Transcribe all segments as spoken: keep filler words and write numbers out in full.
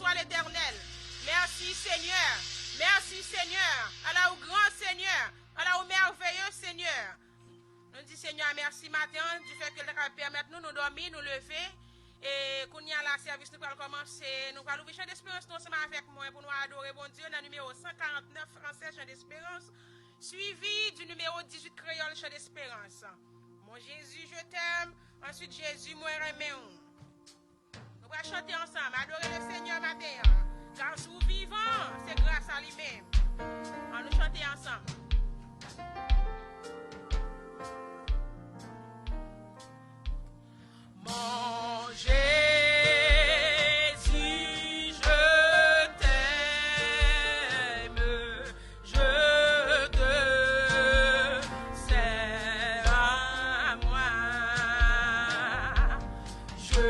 Soit l'Éternel. Merci, Seigneur. Merci, Seigneur. Ala ou gran, Seigneur. Ala ou merveilleux, Seigneur. Nou di Senyè a mèsi maten an, di fè ke l ta ka pèmèt nou, nou dòmi, nou leve. E kounye a la, sèvis nou pral kòmanse. Nou pral ouvri Chan Desperans nou ansanm avèk mwen pou nou adore Bondye nan nimewo san karant nèf fransè, Chan Desperans, suivi di nimewo dizuit kreyòl, Chan Desperans. Mon Jésus, je t'aime. Answit, Jezi, mwen renmen w. Nou pral chante ansanm, adore le Senyè maten an. Gras ou vivan, se gras a li menm. Ann nou chante ansanm. Mon Jésus, je t'aime, je te sers à moi. Je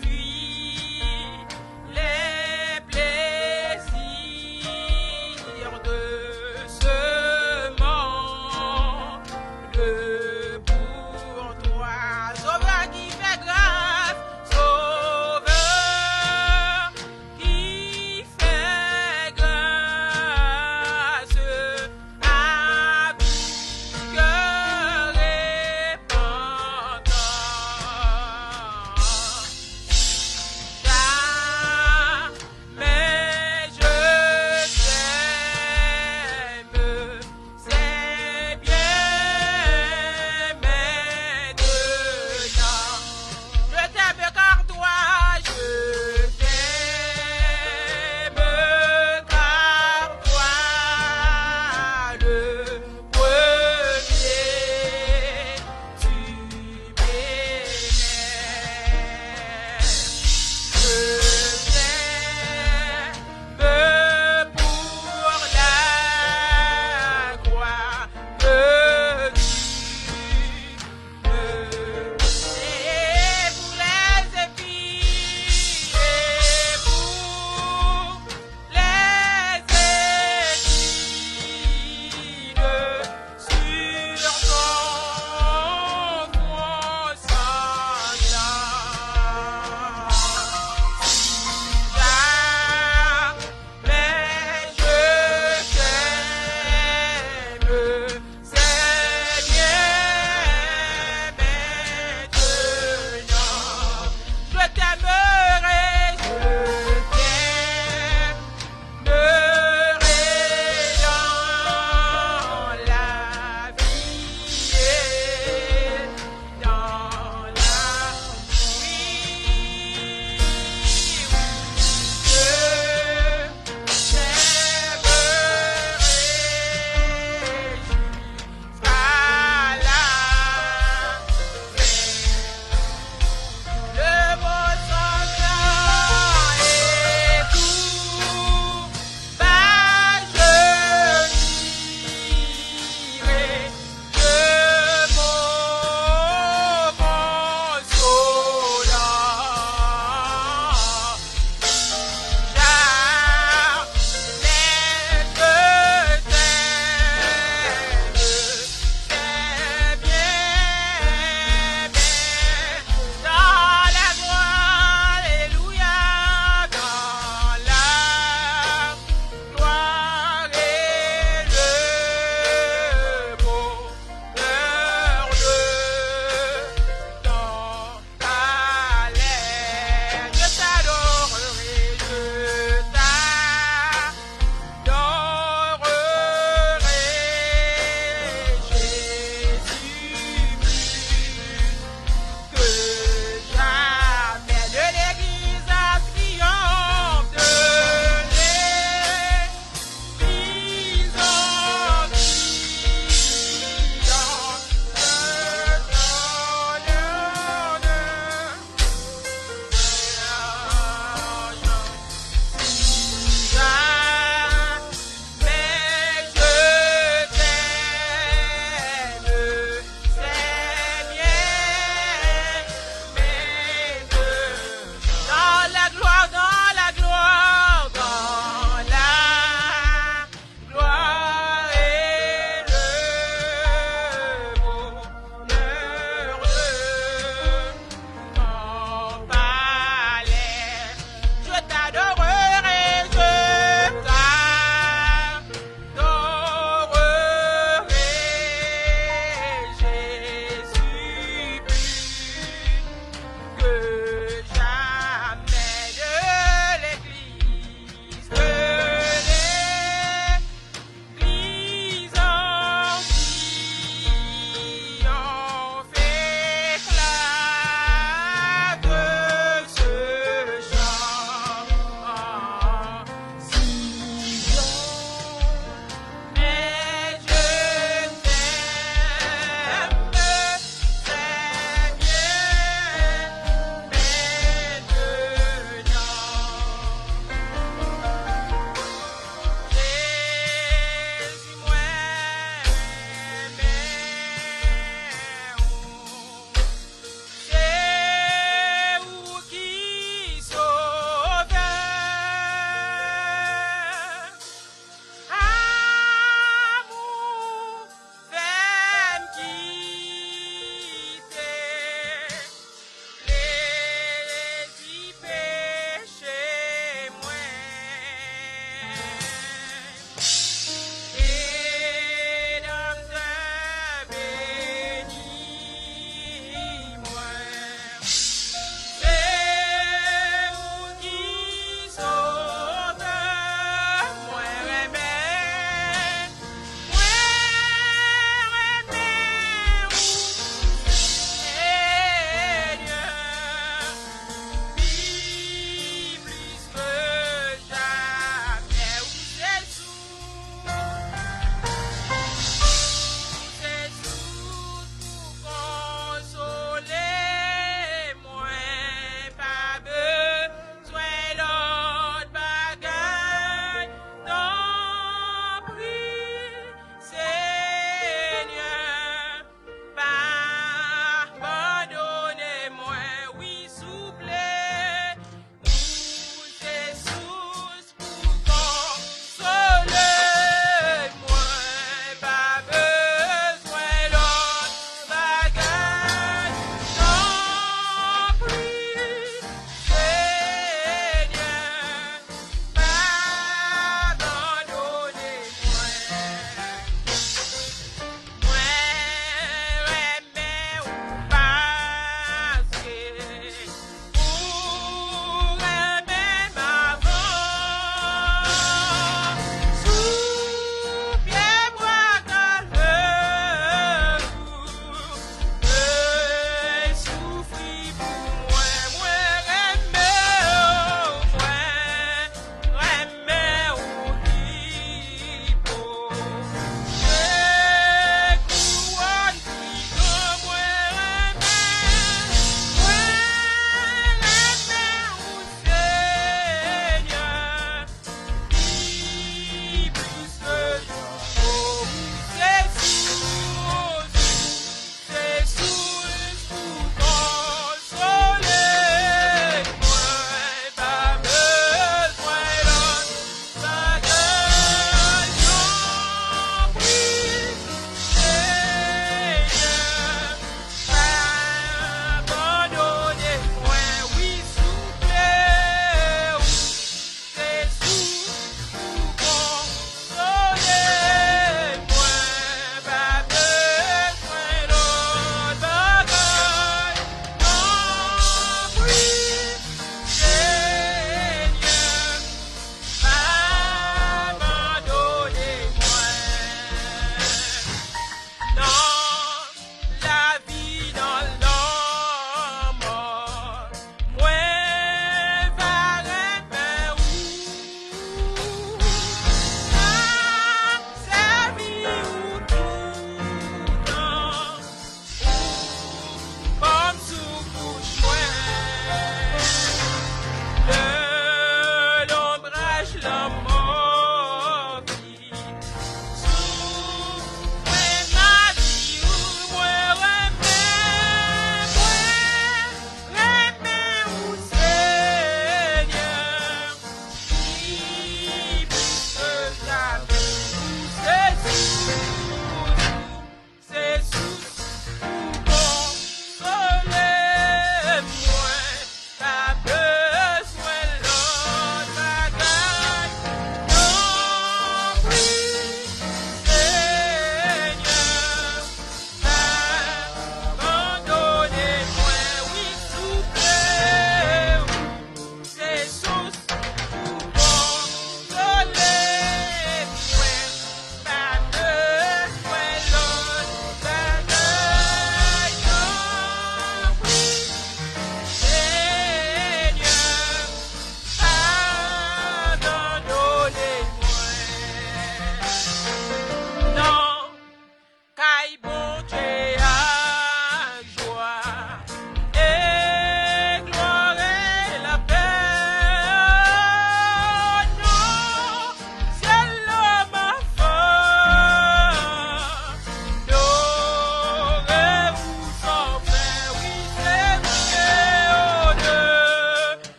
fuis les plaisirs de ce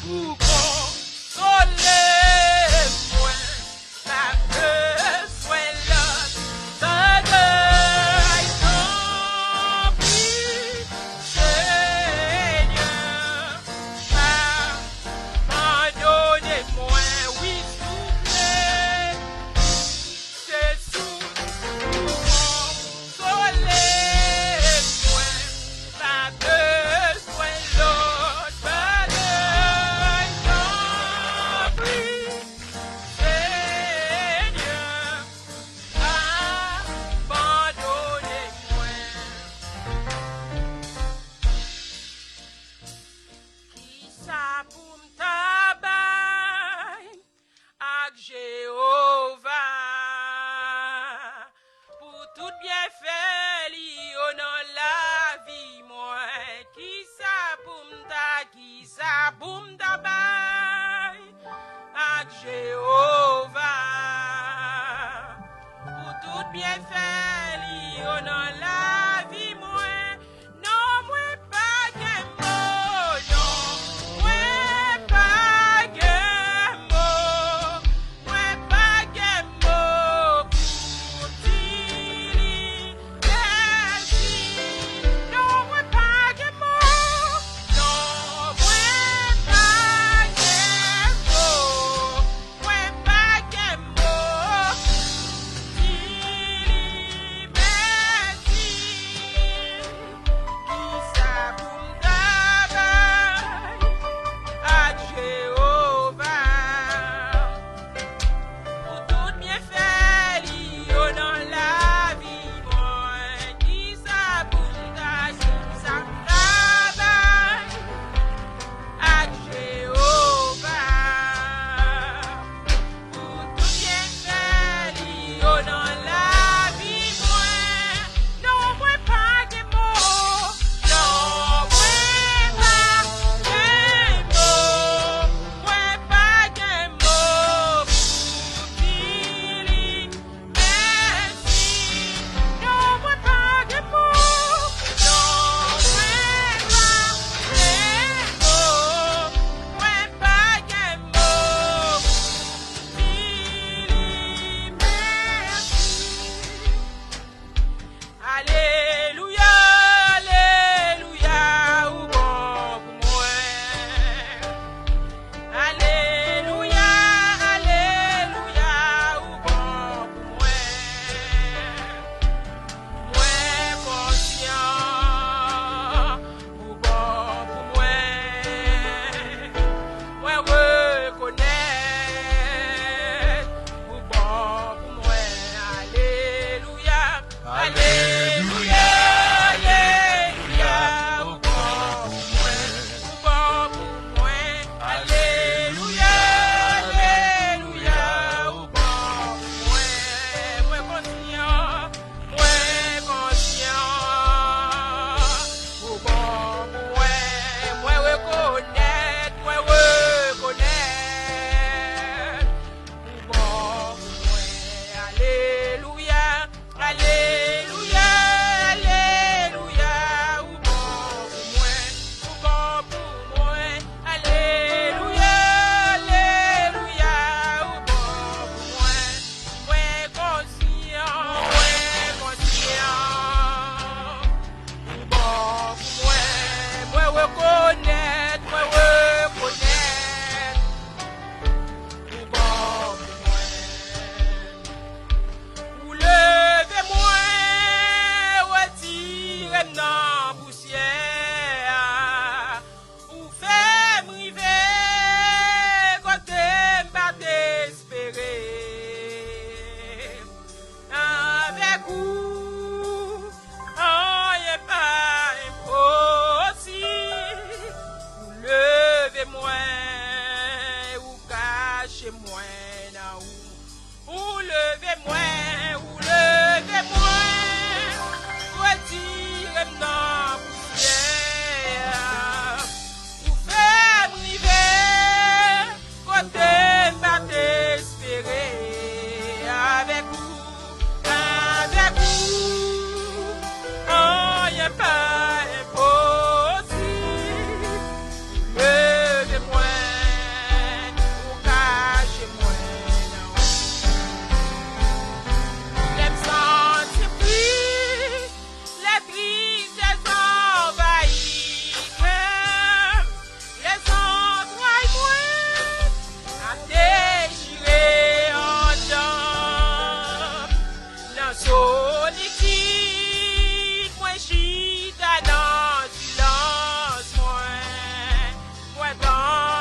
Ou konsole mwen, pa bezwen lòt bagay, tanpri, Senyè, pa abandone mwen, wi, souple. Jezi, ou konsole mwen, pa bezwen lòt bagay.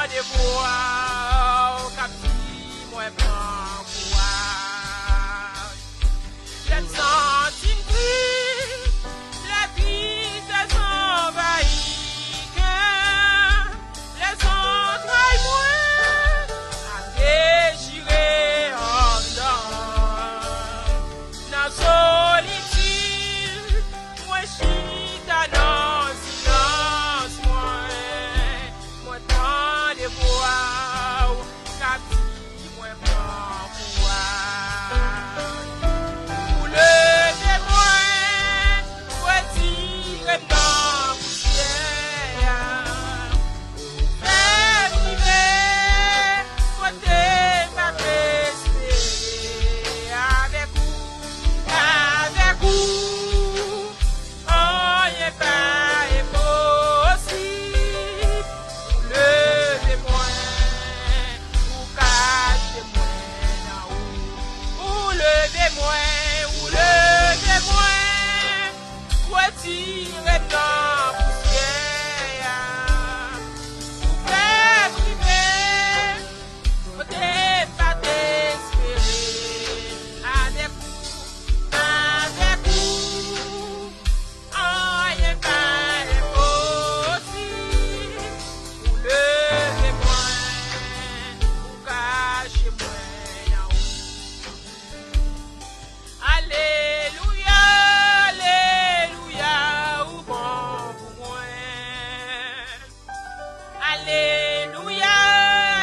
Devwa w k ap di mwen pran kouraj. Lè m santi m tris, lè tristès anvayi kè m, lè zantray mwen ap dechire anndan m. Nan solitid, mwen chita nan silans mwen. Mwen tande vwa w k ap di mwen pran kouraj. Ou leve mwen, retire m nan pousyè a. Ou fè m rive kote m pa t espere. Avèk ou, avèk ou, anyen pa enposib. Ou leve mwen, ou kache mwen nan ou. Ou leve mwen, ou leve mwen, retire m nan pousyè a. Ou fè m rive kote m pa t espere. Avèk ou, avèk ou, anyen pa enposib. Ou leve mwen, ou kache mwen nan ou. Alelouya, alelouya, ou bon pou mwen. Alelouya,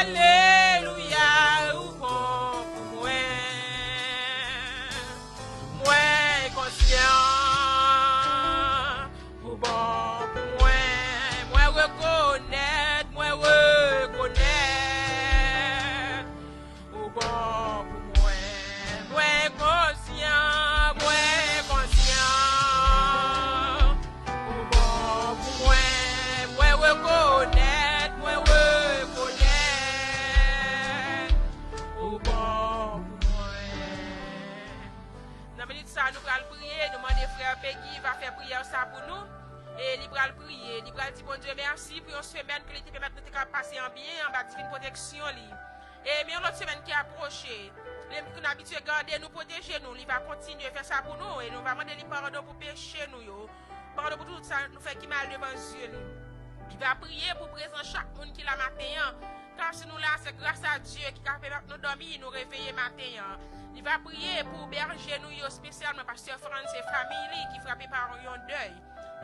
alelouya, ou bon pou mwen. Mwen konsyan ou bon pou mwen. Mwen rekonèt, mwen rekonèt ou bon pou mwen. Mwen konsyan, mwen konsyan ou bon pou mwen. Mwen rekonèt, mwen rekonèt ou bon pou mwen. Nan minit sa, nou pral priye, nou mande frè Peggy va fè priyè sa pou nou. E li pral priye, li pral di Bondye mèsi pou yon semèn ke li te pèmèt nou te ka pase an byen anba divin pwoteksyon li. E men yon lòt semèn ki apwoche. Li menm ki konn abitye gade nou, pwoteje nou, li va kontinye fè sa pou nou e nou va mande li padon pou peche nou yo. Padon pou tout sa nou fè ki mal devan zye li. Li va priye pou prezans chak moun ki la maten an. Kar si nou la, se gras a Dye ki ka pèmèt nou dòmi, nou reveye maten an. Li va priye pou bèje nou yo, espesyalman pastè Frantz e fanmi li ki frape pa yon dèy.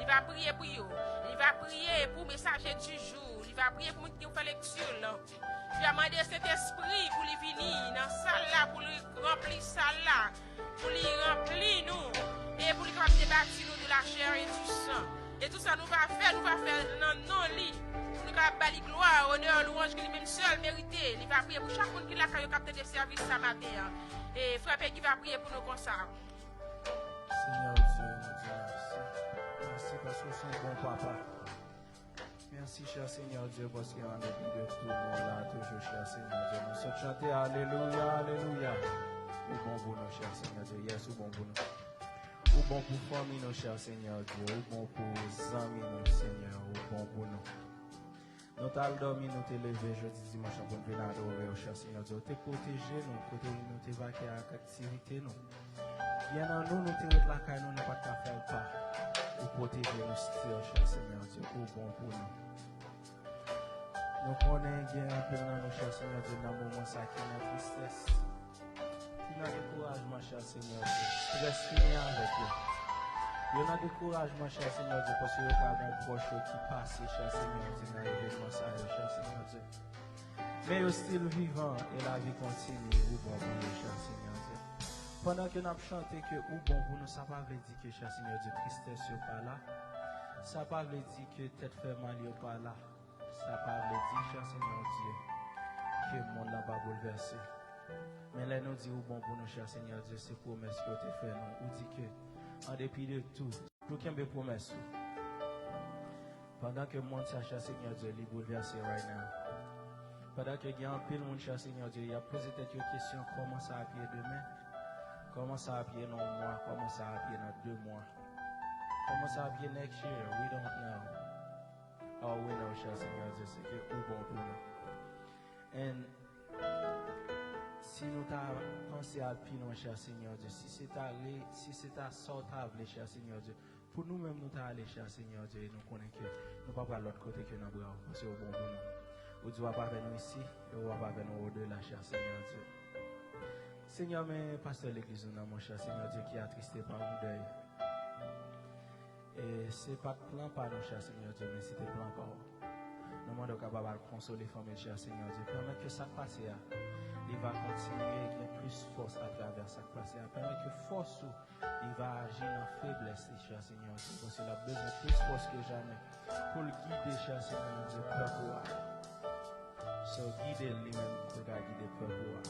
Li va priye pou yo. Li va priye pou mesaje di jou. Li va priye pou moun ki fè lekti l. Li va mande Sentespri pou li vini nan sal la, pou li ranpli sal la, pou li ranpli nou, e pou li kapab debati nou de la chair et du sang. E tout sa nou va fè, nou va fè nan non li, pou nou kapab ba li glwa, onè, lwanj ke li menm sèl merite. Li va priye pou chak moun ki lakay yo k ap tande sèvis sa maten an. E frè Peggy va priye pou nou konsa. Senyè Dye, nou di mèsi. Mèsi paske w se yon bon papa. Mèsi, chè Senyè Dye, paske an depi de tou, nou la toujou, chè Senyè Dye. Nou sot chante alelouya, alelouya. Ou bon pou nou, chè Senyè Dye. Yes, ou bon pou nou. Ou bon pou fanmi nou, chè Senyè Dye. Ou bon pou zanmi nou, Senyè. Ou bon pou nou. Nou t al dòmi, nou te leve jodi dimanch lan pou n vin adore w, chè Senyè Dye. Ou te pwoteje nou kote nou te vake ak aktivite nou. Byen an nou, nou te ret lakay nou, nou pa t ka fè l pa. Ou pwoteje nou still, chè Senyè Dye, ou bon pou nou. Nou konnen gen anpil nan nou, chè Senyè Dye, nan moman sa ki nan tristès, ki nan dekourajman, chè Senyè Dye. Strès fini avèk yo. Yo nan dekourajman, chè Senyè Dye, paske yo pa gen pwòch yo ki pase, chè Senyè Dye, nan evènman sa yo, chè Senyè Dye. Men yo still vivan e lavi kontinye, ou bon pou yo, chè Senyè Dye. Pandan ke n ap chante ke ou bon pou nou, sa pa vle di ke, chè Senyè Dye, tristès yo pa la. Sa pa vle di ke tèt fè mal yo pa la. Sa pa vle di, chè Senyè Dye, ke mond lan pa boulvèse. Men lè nou di ou bon pou nou, chè Senyè Dye, se pwomès ke w te fè nou. Ou di ke, an depi de tou, nou kenbe pwomès ou. Pandan ke mond sa, chè Senyè Dye, li boulvèse right now. Pandan ke gen anpil moun, chè Senyè Dye, y ap poze tèt yo kesyon, kòman sa ap ye demen? Kòman sa ap ye nan yon mwa? Kòman sa ap ye nan de mwa? Kòman sa ap ye next year? We don't know. All we know, chè Senyè Dye, se ke ou bon pou nou. Panse al pi lwen, chè Senyè Dye. Si se ta re, si se ta sa w ta vle, chè Senyè Dye, pou nou menm nou ta ale, chè Senyè Dye, e nou konnen ke nou pa pral lòt kote ke nan bra w, paske w bon pou nou. Ou di w ap avè nou isi, e w ap avè nou odela, chè Senyè Dye. Senyè, men pastè legliz nou nan men w, chè Senyè Dye, ki atriste pa yon dèy. E se pa t plan pa nou, chè Senyè Dye, men se te plan pa w. Nou mande w kapab al konsole fanmi l, chè Senyè Dye. Pèmèt ke sa k pase a, li va kontinye gen plis fòs atravè sa k pase a. Pèmèt ke fòs ou, li va aji nan feblès li, chè Senyè Dye. Paske l ap bezwen plis fòs ke jamè pou l gide, chè Senyè Dye, pèp ou a. So, gide l li menm pou l ka gide pèp ou a.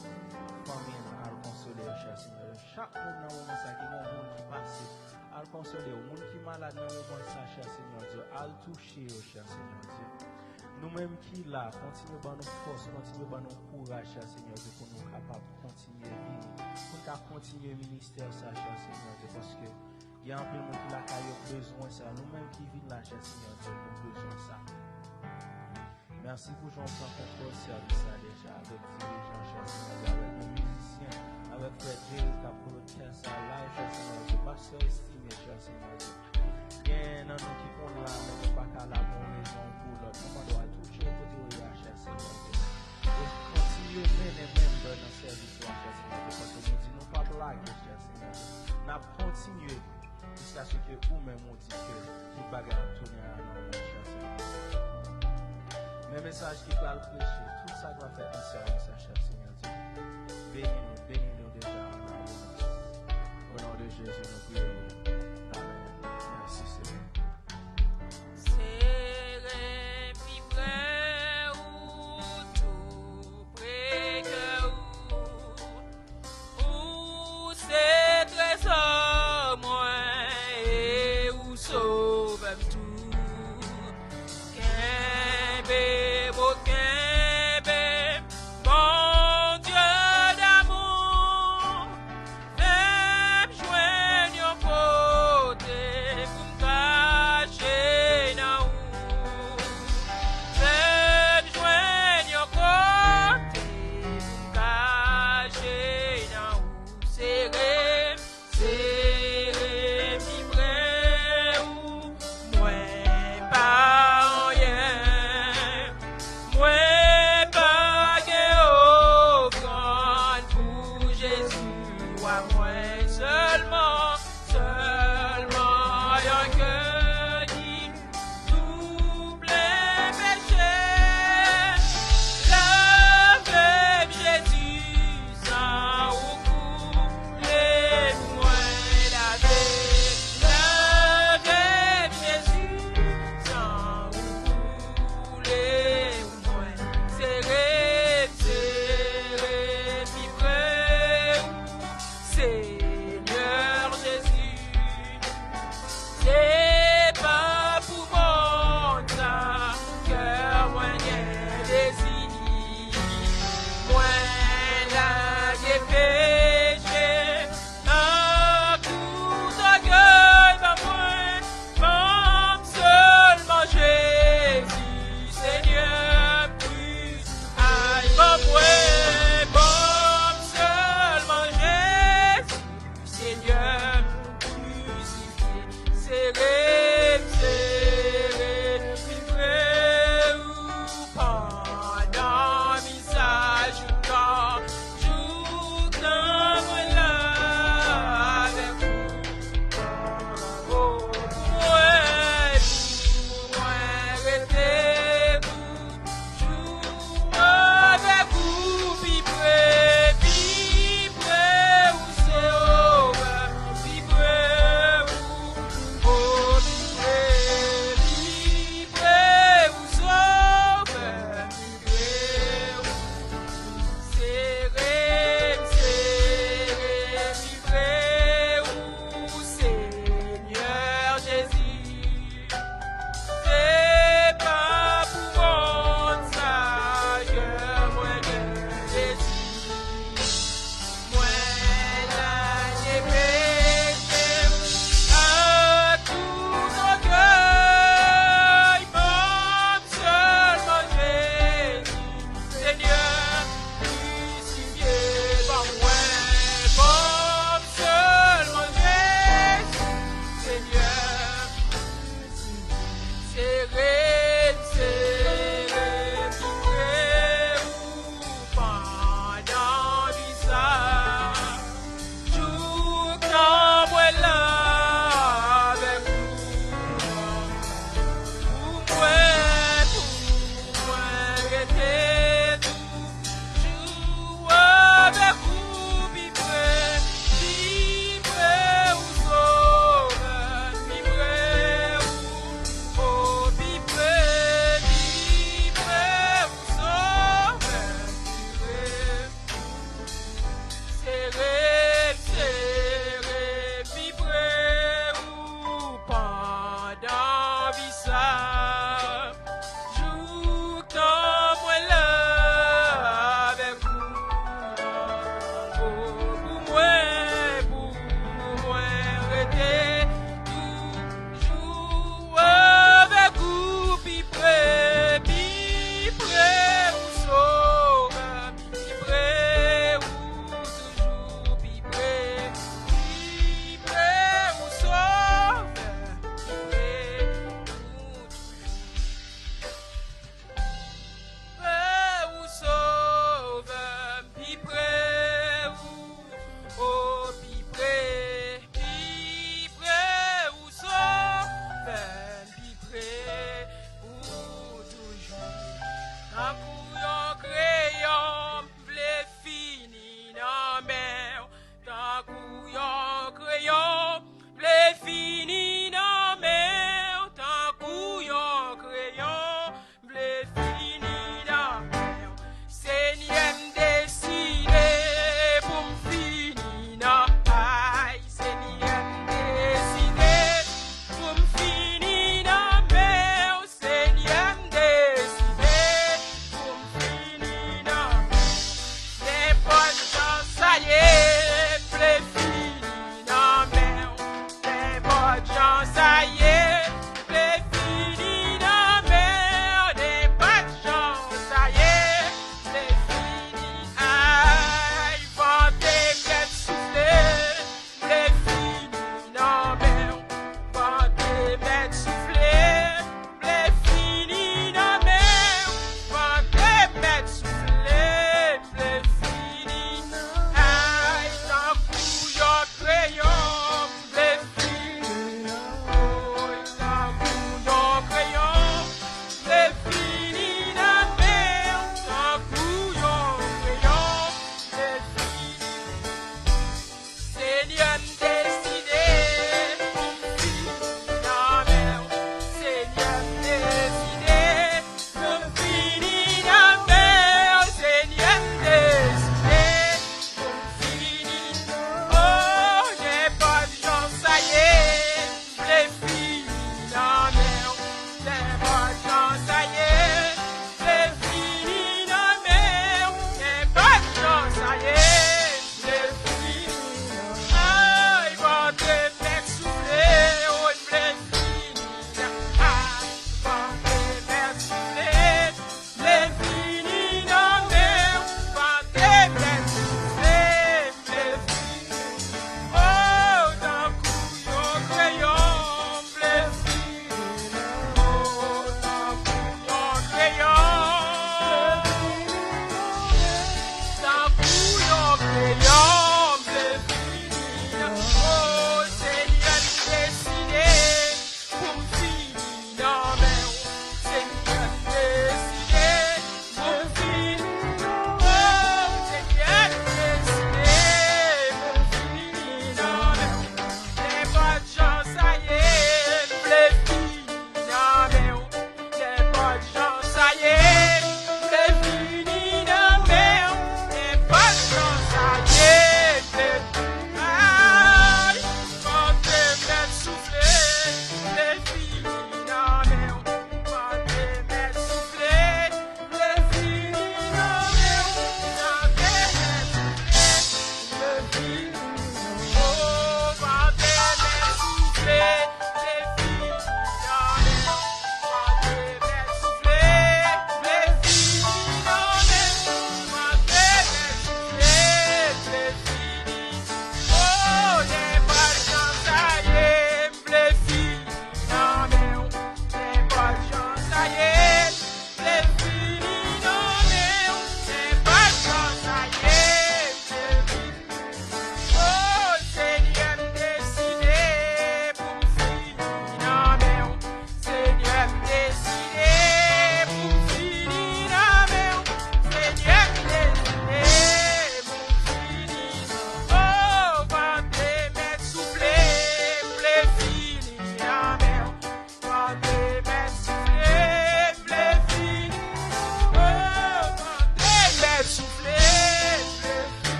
Fanmi l, al konsole yo, chè Senyè Dye. Chak moun nan moman sa ki gen yon moun ki pase, al konsole yo. Moun ki malad nan moman sa, chè Senyè Dye, al touche yo, chè Senyè Dye. Nou menm ki la, kontinye ban nou fòs, kontinye ban nou kouraj, chè Senyè Dye, pou nou kapab kontinye vini, pou n ka kontinye ministè sa, chè Senyè Dye, paske gen anpil moun ki lakay yo k bezwen sa. Nou menm ki vin la, chè Senyè Dye, nou bezwen sa. Mèsi pou jan w pran kontwòl sèvis la deja, avèk dirijan, chè Senyè Dye, avèk nou mizisyen, avèk frè Jerry k ap broadcast sa live, chè Senyè Dye, pastè Estime, chè Senyè Dye. Gen nan nou ki konn la, men nou pa ka la pou yon rezon ou pou lòt. Nou mande w al touche yo kote yo ye a, chè Senyè Dye. E kontinye mennen member nan sèvis ou a, chè Senyè Dye, paske nou di nou p ap lage, chè Senyè Dye. N ap kontinye jiskaske ou menm ou di ke tout bagay ap tounen a nan men w, chè Senyè Dye. Men mesaj ki pral preche, tout sa k va fèt nan sèvis la, chè Senyè Dye. Beni nou, beni nou deja an avans. O non de Jezi, nou priye w. Amèn. Mèsi, Senyè. Sere pi pre ou, tou pre kè ou. Ou se trezò mwen e ou sovè m tou. Kenbe m, o kenbe m, Bondye damou. Fè m jwenn yon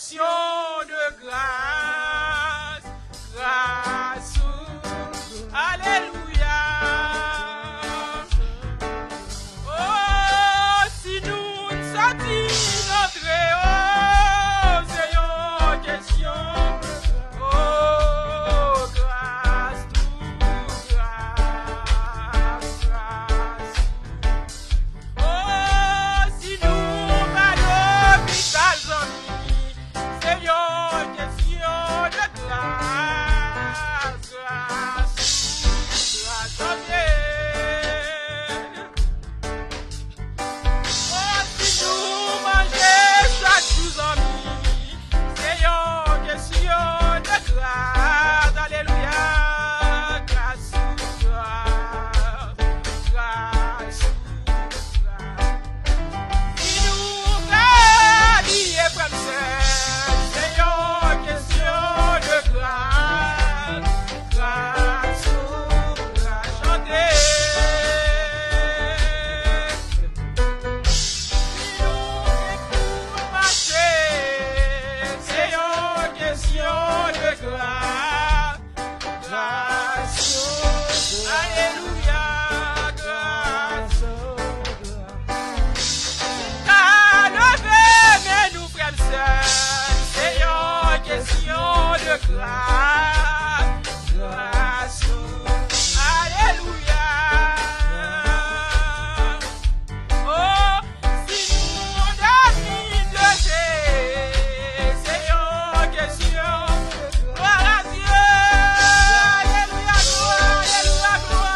Aksyon de gras, gras ou, alelouya. Oh, si nou sòti, n antre, oh, se yon kesyon. Oh, gras ou, gras, gras ou. Oh, si nou pa lopital, zanmi, se yon kesyon de gras, gras, gras, zanmi. Oh, si nou manje chak jou, zanmi, se yon kesyon de gras, alelouya, gras ou, gras, gras ou, gras. Si nou ka abiye, frè m, sè m, se yon kesyon de gras, gras ou, gras, chante. Si nou gen kouraj mache, se yon kesyon de gras, gras, alelouya, gras. Si n ka leve men nou, frè m, sè m, se yon kesyon de gras, gras, alelouya. Oh, si nou dòmi, leve, se yon kesyon. Glwa a Dye. Alelouya, glwa, alelouya, glwa.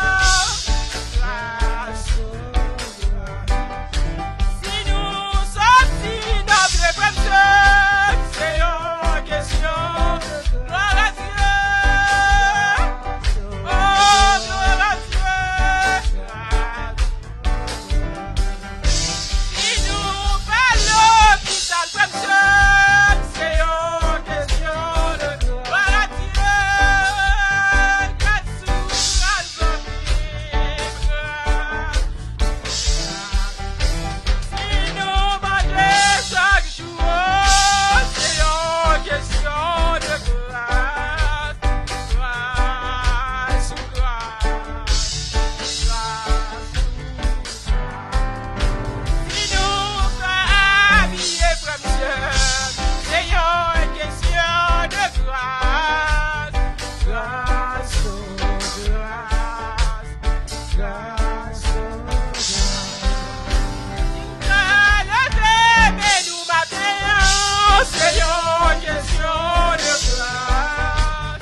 Si nou sòti, n antre, frè m, sè m, se yon kesyon. Glwa a Dye. Oh, glwa a Dye. Si nou pa lopital, frè m, sè m, se yon kesyon de gras. Glwa a Dye, gras ou, gras, zanmi, gras. Si nou manje chak jou, oh, se yon kesyon de gras, gras ou, gras, gras ou. Si nou ka abiye, frè m, sè m, se yon kesyon de gras, gras, gras, gras, gras. Si n ka leve men nou maten an, se yon kesyon de gras,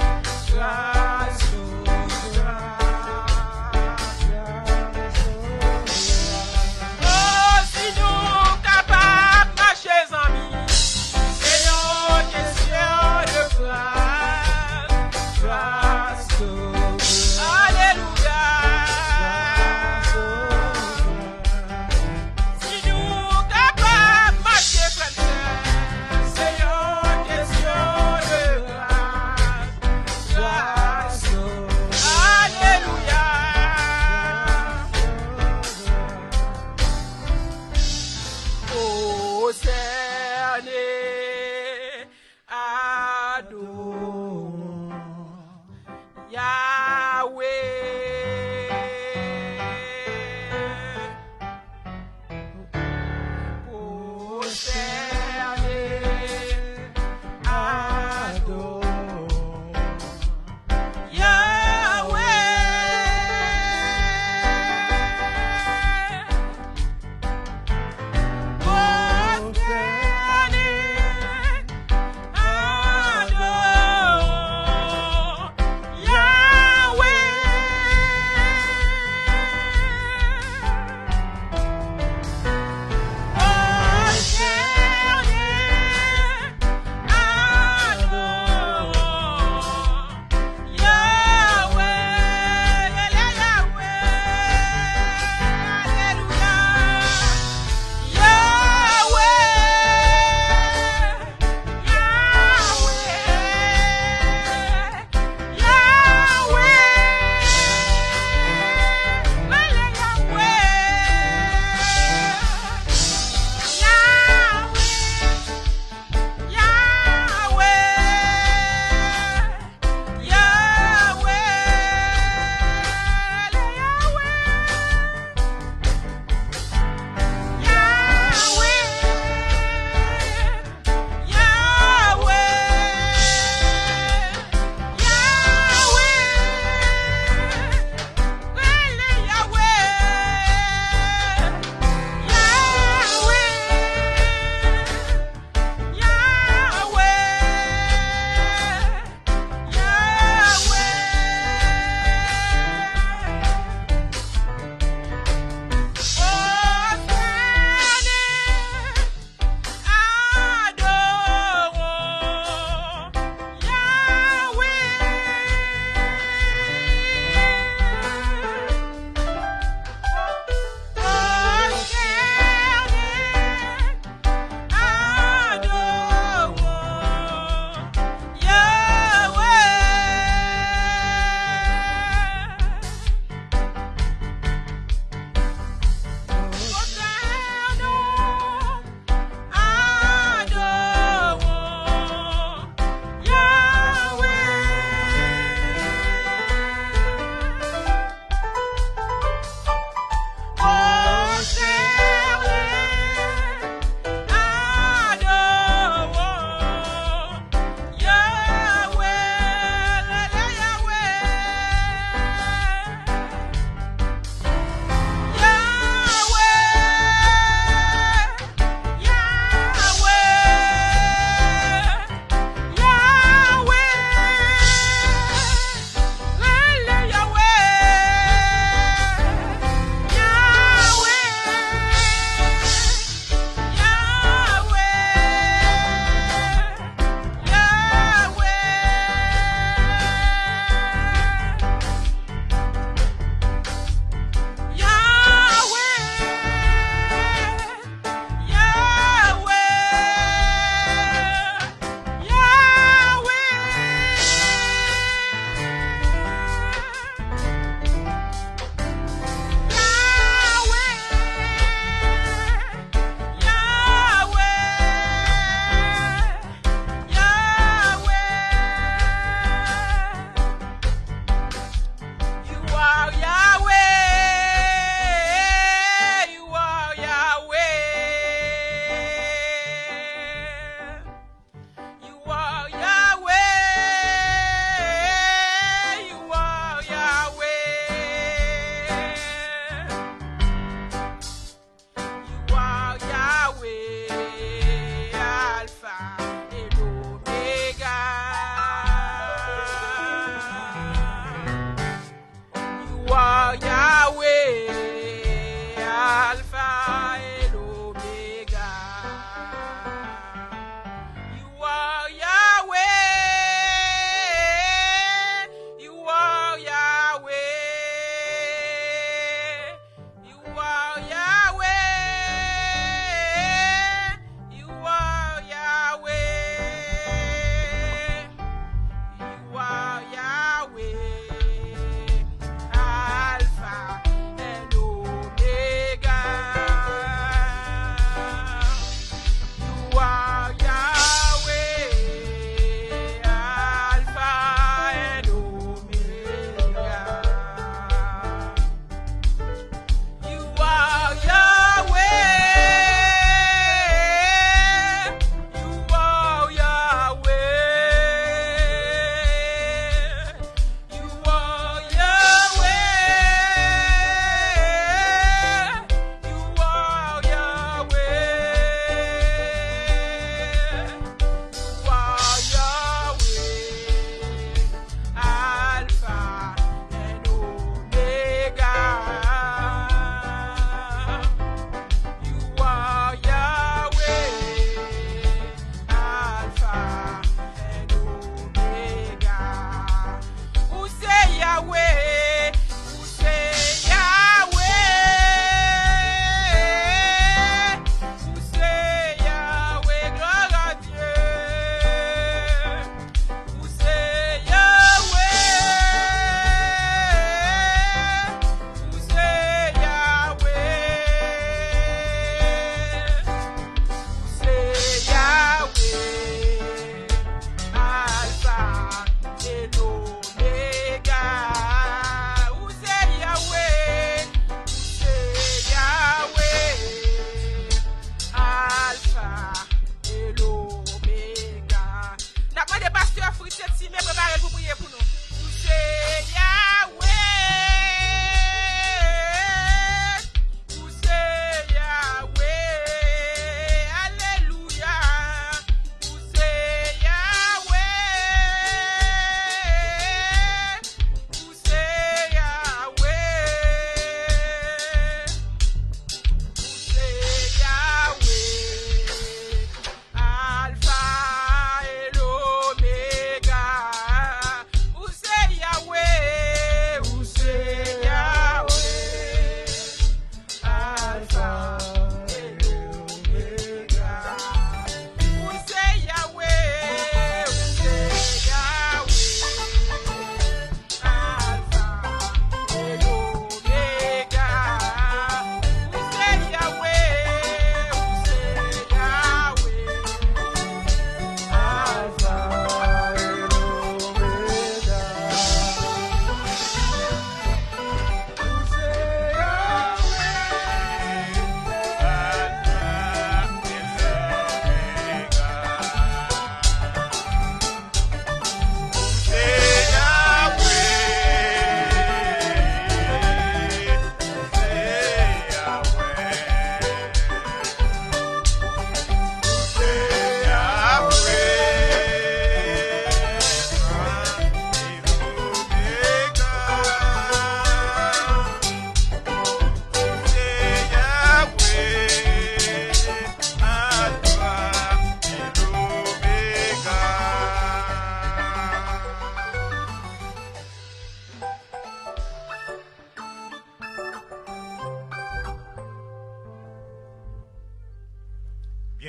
gras ou, gras. Oh, si nou kapab mache, zanmi, se yon kesyon de gras, gras ou, gras. Alelouya. Si nou kapab mache, frè m, sè m, se yon kesyon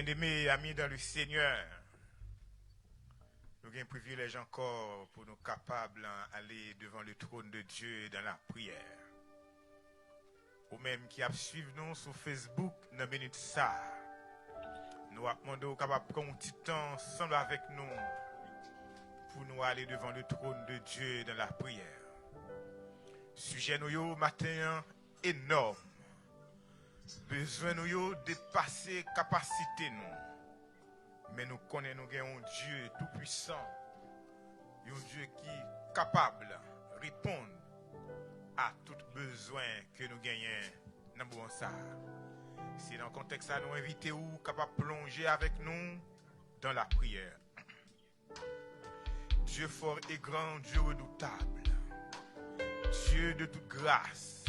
Bien-aimés, amis dans le Seigneur, nou gen privilèj ankò pou nou kapab ale devan le trône de Dieu dans la prière. Ou menm ki ap swiv nou sou Facebook nan minit sa, nou ap mande w kapab pran yon ti tan ansanm avèk nou pou nou ale devan le trône de Dieu dans la prière. Sijè nou yo maten an enòm. Bezwen nou yo depase kapasite nou. Men nou konnen nou gen yon Dye toupwisan, yon Dye ki kapab reponn a tout bezwen ke nou genyen nan moman sa a. Se nan kontèks sa nou envite ou kapab plonje avèk nou dans la prière. Dieu fort et grand, Dieu redoutable, Dieu de toute grâce,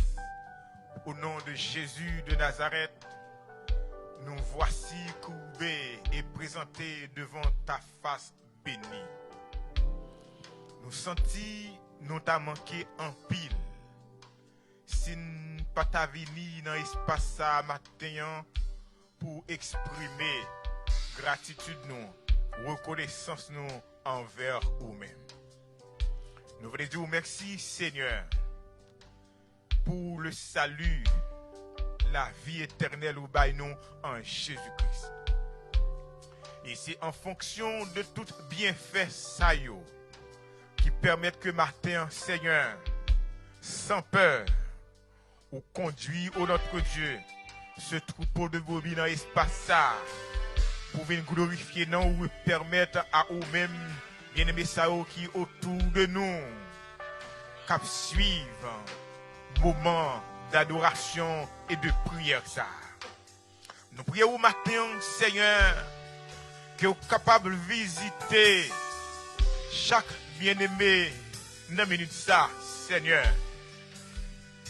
au nom de Jésus de Nazareth, nous voici courbés et présentés devant ta face bénie. Nou santi nou ta manke anpil si n pa ta vini nan espas sa a maten an pou eksprime gratitid nou, rekonesans nou anvè ou menm. Nou vle di w mèsi, Senyè, pou le salut, lavi etènèl ou bay nou an Jezi Kris. E se an fonksyon de tout byenfè sa yo ki pèmèt ke maten an, Senyè, san pè, ou kondui, o notre Dieu, ce troupeau de brebis nan espas sa a, pou vin glorifye non ou e pèmèt a ou menm, byeneme sa yo ki otou de nou, k ap swiv moman dadorasyon e de priyè sa a. Nou priye ou maten an, Senyè, ke w kapab vizite chak byeneme nan minit sa, Senyè.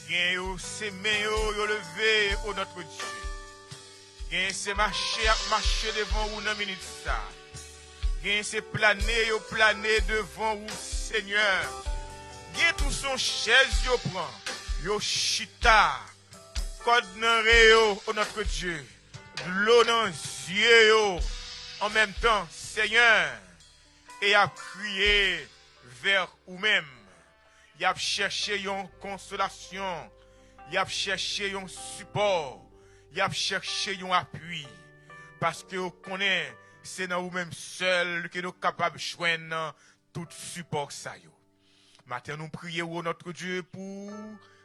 Gen yo se men yo, yo leve, o notre Dieu. Gen se mache y ap mache devan ou nan minit sa. Gen se plane yo plane devan ou, Senyè. Gen tou se yon chèz yo pran, yo chita. Kòd nan ren yo, o notre Dieu. Dlo nan zye yo, an menm tan, Senyè. E y ap kriye vè ou menm. Y ap chèche yon konsolasyon. Y ap chèche yon sipò. Y ap chèche yon apui. Paske yo konnen se nan ou menm sèl ke nou kapab jwenn tout sipò sa yo. Maten, nou priye ou, o notre Dieu, pou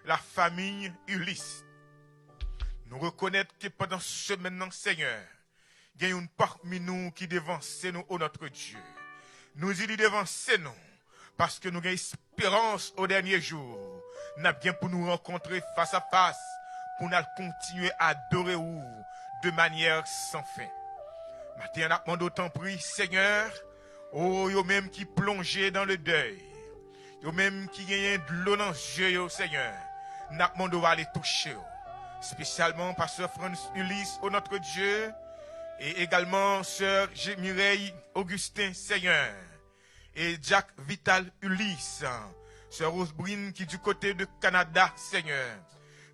la famille Ulysse. Nou rekonèt ke pandan semèn nan, Senyè, gen youn pami nou ki devanse nou, o notre Dieu. Nou di li devanse nou, paske nou gen esperans o dènye jou, n ap gen pou nou rankontre fas a fas, pou n al kontinye adore ou de manyè san fen. Maten an, n ap mande w tanpri, Senyè, o yo menm ki plonje dan le dèy, yo menm ki genyen dlo nan zye yo, Senyè, n ap mande w ale touche yo. Espesyalman pastè Frantz Ulysse, o notre Dieu, e egalman sè Mireille Augustin, Senyè, e dyak Vital Ulysse, sè Rosebrune ki di kote de Kanada, Senyè.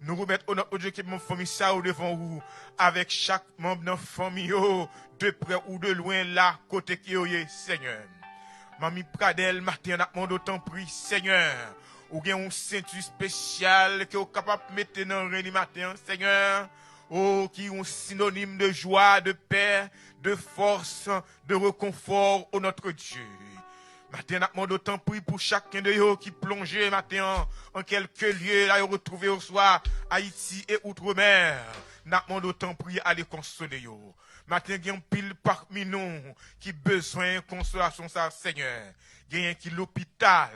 Nou remèt o notre Dieu ke manm fanmi sa yo devan ou, avèk chak manm nan fanmi yo, de prè ou de lwen, la kote ke yo ye, Senyè. Manmi Pradèl, maten an, n ap mande w tanpri, Senyè, ou gen yon senti espesyal ke w kapab mete nan ren li maten an, Senyè. O, ki yon sinonim de jwa, de pè, de fòs, de rekonfò, o notre Dieu. Maten an, n ap mande w tanpri pou chaken de yo ki plonje maten an, an kèlke lye la yo retwouve yo, swa Ayiti e outremè, n ap mande w tanpri ale konsole yo. Maten, gen anpil pami nou ki bezwen konsolasyon sa, Senyè. Genyen ki lopital,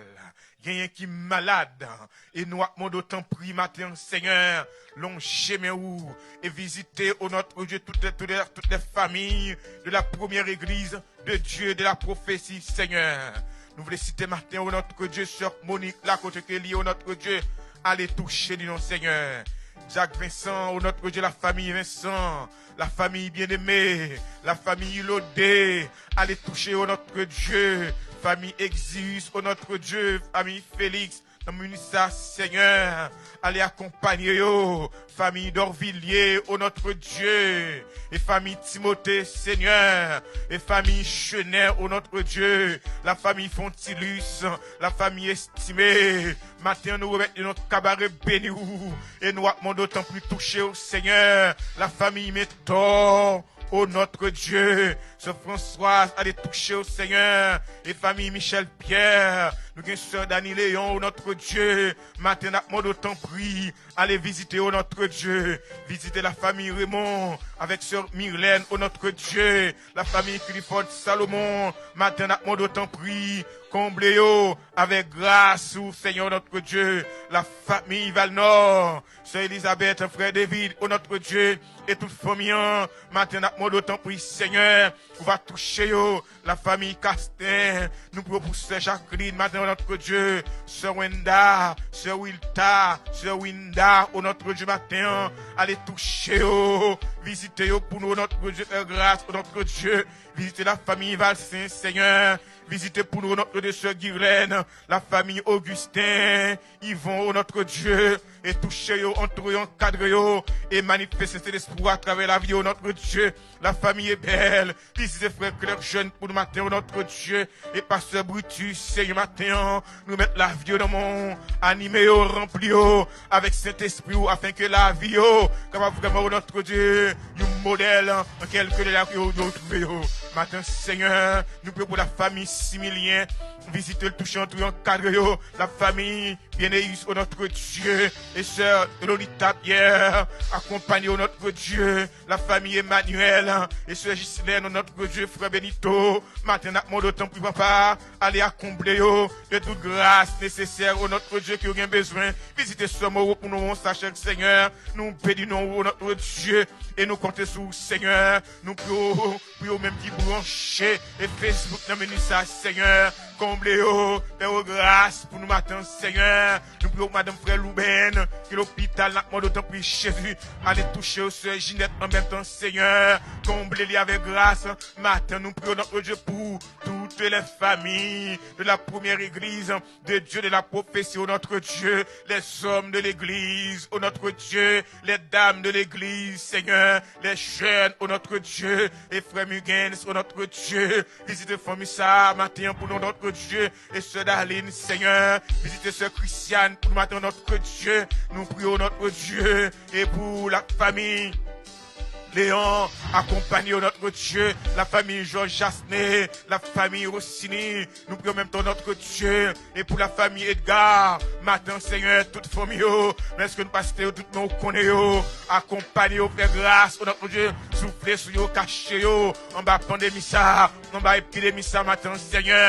genyen ki malad, e nou ap mande w tanpri maten an, Senyè, lonje men ou e vizite, o notre Dieu, toutes les, toutes les, toutes les familles de la première église de Dieu de la prophétie, Senyè. Nou vle site maten, o notre Dieu, sè Monique la, kote ke li, o notre Dieu, ale touche li non, Senyè. Dyak Vincent, o notre Dieu, la famille Vincent, la famille bien-aimée, la famille Lodé, ale touche, o notre Dieu, famille Exius, o notre Dieu, famille Félix, nan minit sa, Senyè, ale akonpanye yo. Famille Dorvillier, ô notre Dieu, e famille Timothée, Senyè, e famille Chenet, ô notre Dieu, la famille Fontilus, la famille Estimé. Maten an, nou remèt yo nan kabare beni ou, e nou ap mande w tanpri touche yo, Senyè, la famille Mentor, ô notre Dieu, sè Françoise, ale touche yo, Senyè, e famille Michel Pierre, nou gen sè Dani Léon, ô notre Dieu, maten n ap mande w tanpri, ale vizite yo, ô notre Dieu, vizite la famille Raymond, avèk sè Myrlène, ô notre Dieu, la famille Clifford Salomon, maten n ap mande w tanpri, konble yo avèk gras ou, Senyè, ô notre Dieu, la famille Valnor, sè Elizabeth, frè David, ô notre Dieu, e tout fanmi an, maten n ap mande w tanpri, Senyè, ou va touche yo, la famille Castin, nou priye pou sè Jacqueline, maten, ô notre Dieu, sè Wenda, sè Wilta, sè Winda, ô notre Dieu, maten an, ale touche yo, vizite yo pou nou, ô notre Dieu, fè gras, ô notre Dieu, vizite la famille Valcin, Senyè, vizite pou nou, ô notre Dieu, sè Guirlaine, la famille Augustin, Yvon, ô notre Dieu, e touche yo, antre yo, ankadre yo, e manifeste Sentespri atravè lavi yo, ô notre Dieu, la famille Ebel, vizite frè Claire Jeune pou nou maten, ô notre Dieu, e pastè Brutus, Senyè, maten an, nou met lavi yo nan men w, anime yo, ranpli yo avèk Sentespri ou, afenke lavi yo kapab vrèman, ô notre Dieu, yon modèl an kèlke lè yo, yo twouve yo. Maten, Senyè, nou priye pou la famille Similien, vizite l, touche, antre yo, ankadre yo, la famille Bieneus, ô notre Dieu, e sè Lolita Pierre, akonpanye, ô notre Dieu, la famille Emmanuel, e sè Ghislaine, ô notre Dieu, frè Benito, maten n ap mande w tanpri, papa, ale akonble yo de tout gras nesesè, ô notre Dieu, ke yo gen bezwen, vizite sè Moreau pou nou, sa chèk, Senyè, nou beni non ou, ô notre Dieu, e nou konte sou ou, Senyè, nou priye w pou yo menm ki branche e Facebook nan minit sa, Senyè, konble yo, fè yo gras pou nou maten, Senyè. Nou priye w pou madanm frè Louben, ki lopital, n ap mande w tanpri, Jezi, ale touche yo, sè Jinèt, an menm tan, Senyè, konble li avèk gras. Maten, nou priye w, notre Dieu, pour toutes les familles de la première église de Dieu de la prophétie, ô notre Dieu, les hommes de l'église, ô notre Dieu, les dames de l'église, Senyè, les jeunes, ô notre Dieu, e frè Mugens, ô notre Dieu, vizite fanmi sa a maten an pou nou, notre Dieu, e sè Darline, Senyè, vizite sè Christiane pou nou maten an, notre Dieu, nou priye w, notre Dieu, e pou la famille Léon, akonpanye yo, notre Dieu, la famille Georges Jasné, la famille Rossini, nou priye w menm tan, notre Dieu, e pou la famille Edgar, maten, Senyè, tout fanmi yo, menm si nou pa site yo tout, men ou konnen yo, akonpanye yo, fè gras, ô notre Dieu, soufle sou yo, kache yo, anba pandemi sa, anba epidemi sa, maten, Senyè,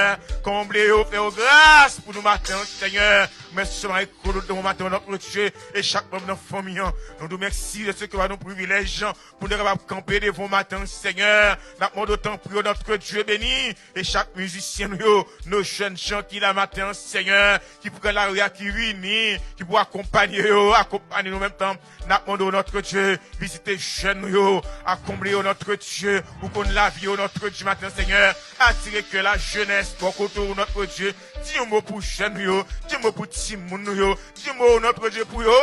konble yo, fè yo gras pou nou maten, Senyè, men sèlman ekolo nan maten, notre Dieu, e chak manm nan fanmi an, nou di w mèsi de ce que w ba nou privilèj, pou nou kapab kanpe devan w maten, Senyè. N ap mande w tanpri, ô notre Dieu béni, e chak mizisyen nou yo, nos jeunes gens ki la maten an, Senyè, ki pran lari a, ki vini, ki pou akonpanye yo, akonpanye nou menm tan. N ap mande w, notre Dieu, vizite jèn nou yo, akonble yo, notre Dieu, ou konn lavi yo, notre Dieu, maten, Senyè, atire kè lajenès bò kote w, notre Dieu, di yon mo pou jèn nou yo, di yon mo pou timoun nou yo, di yon mo, notre Dieu, pou yo,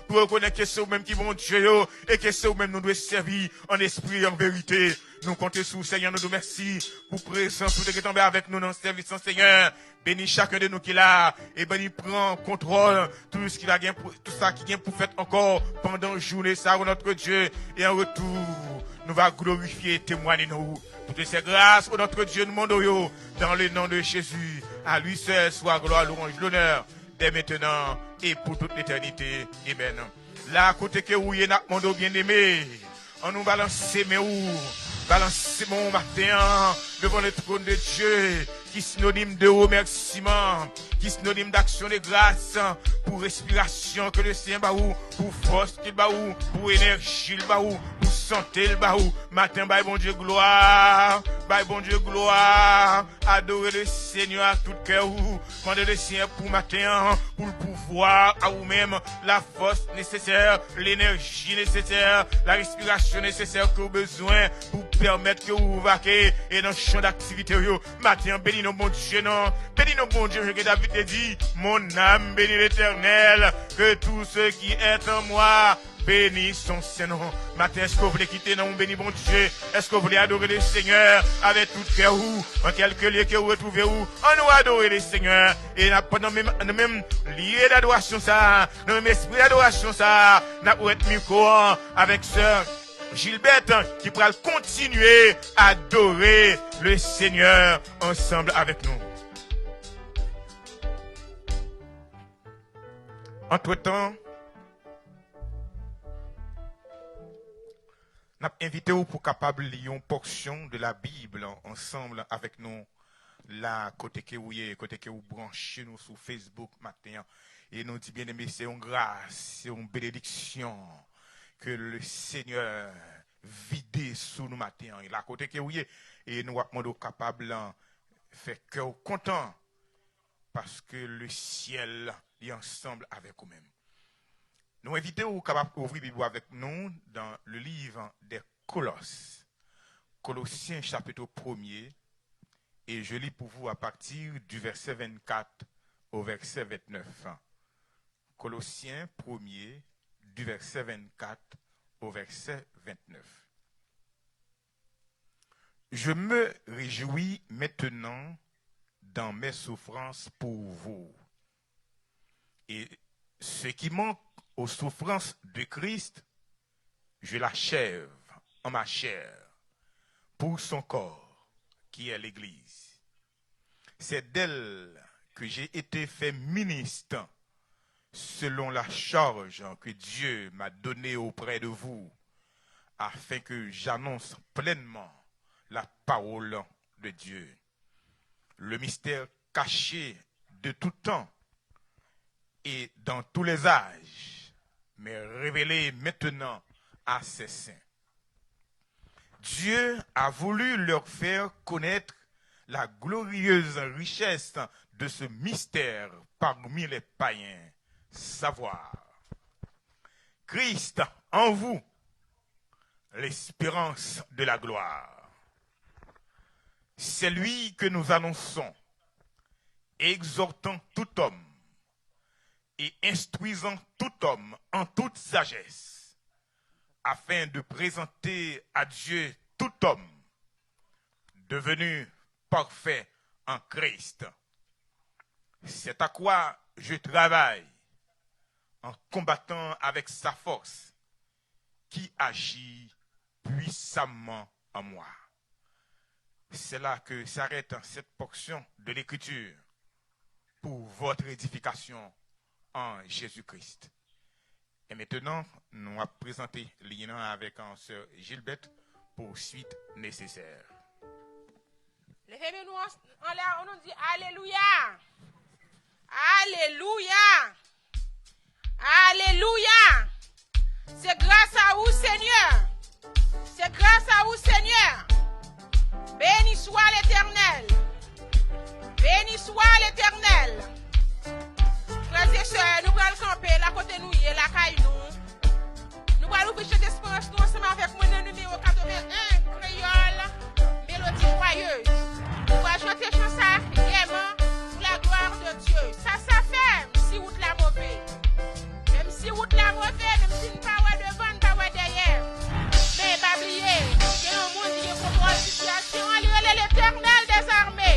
pou yo konnen ke se ou menm ki Bondye yo, e ke se ou menm nou dwe sèvi an espri e an verite. Nou konte sou ou, Senyè, nou di w mèsi pou prezans ou te gentan bay avèk nou nan sèvis lan, Senyè. Beni chakun de nou ki la, e beni pran kontwòl tou sa ki va gen pou, tou sa ki gen pou fèt ankò pandan jounen sa, ô notre Dieu, e an retou, nou va glorifye e temwanye non ou. Pou tout se gras, ô notre Dieu, nou mande w yo, dans le nom de Jésus, à lui seul soit gloire, louange, l'honneur, dès maintenant et pour toute l'éternité. Amen. La, kote ke ou ye, n ap mande w, byeneme, ann nou balanse men ou, balanse men ou maten an, devan le trône de Dieu, ki sinonim de remèsiman, ki sinonim d'action de grâce, pou respirasyon ke le Senyè ba ou, pou fòs ke l ba ou, pou enèji l ba ou, pou sante l ba ou. Maten, bay Bondye glwa, bay Bondye glwa. Adore le Senyè ak tout kè ou. Mande le Senyè pou maten an, pou l pouvwa a ou menm, lafòs nesesè, lenèji nesesè, la respirasyon nesesè ke w bezwen pou pèmèt ke w vake e nan chan daktivite w yo. Maten an, beni non Bondye non. Beni non Bondye, jan ke David te di, mon âme bénit l'Éternel, que tout ce qui est en moi bénisse son saint nom. Maten, èske w vle kite non w beni Bondye? Èske w vle adore le Senyè avèk tout kè ou, an kèlke lye ke ou retwouve ou? Ann nou adore le Senyè. E n ap nan menm, nan menm lye d'adorasyon sa a, nan menm espri d'adorasyon sa a, n ap remèt mikwo an avèk sè Gilbert ki pral kontinye adore le Senyè ansanm avèk nou. Antretan, n ap envite w pou kapab li yon pòsyon de la Bib ansanm avèk nou la, kote ke ou ye, kote ke ou branche nou sou Facebook maten an. E nou di, byeneme, se yon gras, se yon benediksyon ke le Senyè vide sou nou maten an. E la, kote ke ou ye, e nou ap mande w kapab fè kè w kontan, paske le syèl li ansanm avèk ou menm. Nou envite w kapab ouvri Bib ou avèk nou dans le livre des Colosses. Colossiens chapitre premier, et je lis pour vous à partir du verset vingt-quatre au verset vingt-neuf. Colossiens premier, du verset vingt-quatre au verset vingt-neuf. Je me réjouis maintenant dans mes souffrances pour vous. Et ce qui manque aux souffrances de Christ, je l'achève en ma chair, pour son corps, qui est l'Église. C'est d'elle que j'ai été fait ministre selon la charge que Dieu m'a donnée auprès de vous, afin que j'annonce pleinement la parole de Dieu. Le mystère caché de tout temps et dans tous les âges, mais révélé maintenant à ses saints. Dieu a voulu leur faire connaître la glorieuse richesse de ce mystère parmi les païens, savoir Christ en vous, l'espérance de la gloire. C'est lui que nous annonçons, exhortant tout homme et instruisant tout homme en toute sagesse, afin de présenter à Dieu tout homme devenu parfait en Christ. C'est à quoi je travaille en combattant avec sa force qui agit puissamment en moi. C'est là que s'arrête cette portion de l'Écriture pour votre édification en Jésus-Christ. Et maintenant, nou ap prezante li an avèk an sè Gilbert pou swit nesesè. Leve men nou an, anlè, nou di alelouya. Alelouya. Alelouya. C'est grâce à vous, Seigneur. C'est grâce à vous, Seigneur. Béni soit l'Éternel. Béni soit l'Éternel. Frè e sè, nou pral kanpe la kote nou ye, lakay nou. Nou pral ouvri chan desperans nou ansanm avèk mwen nan nimewo katreven en, kreyòl, mélodie joyeuse. Nou pral chante chan sa a fyèman pour la gloire de Dieu. Sa sa fè, menm si wout la move. Menm si wout la move, menm si n pa wè devan, n pa wè dèyè. Men pa bliye, gen yon moun ki gen kontwòl sitiyasyon an, li rele Letènèl dèzame.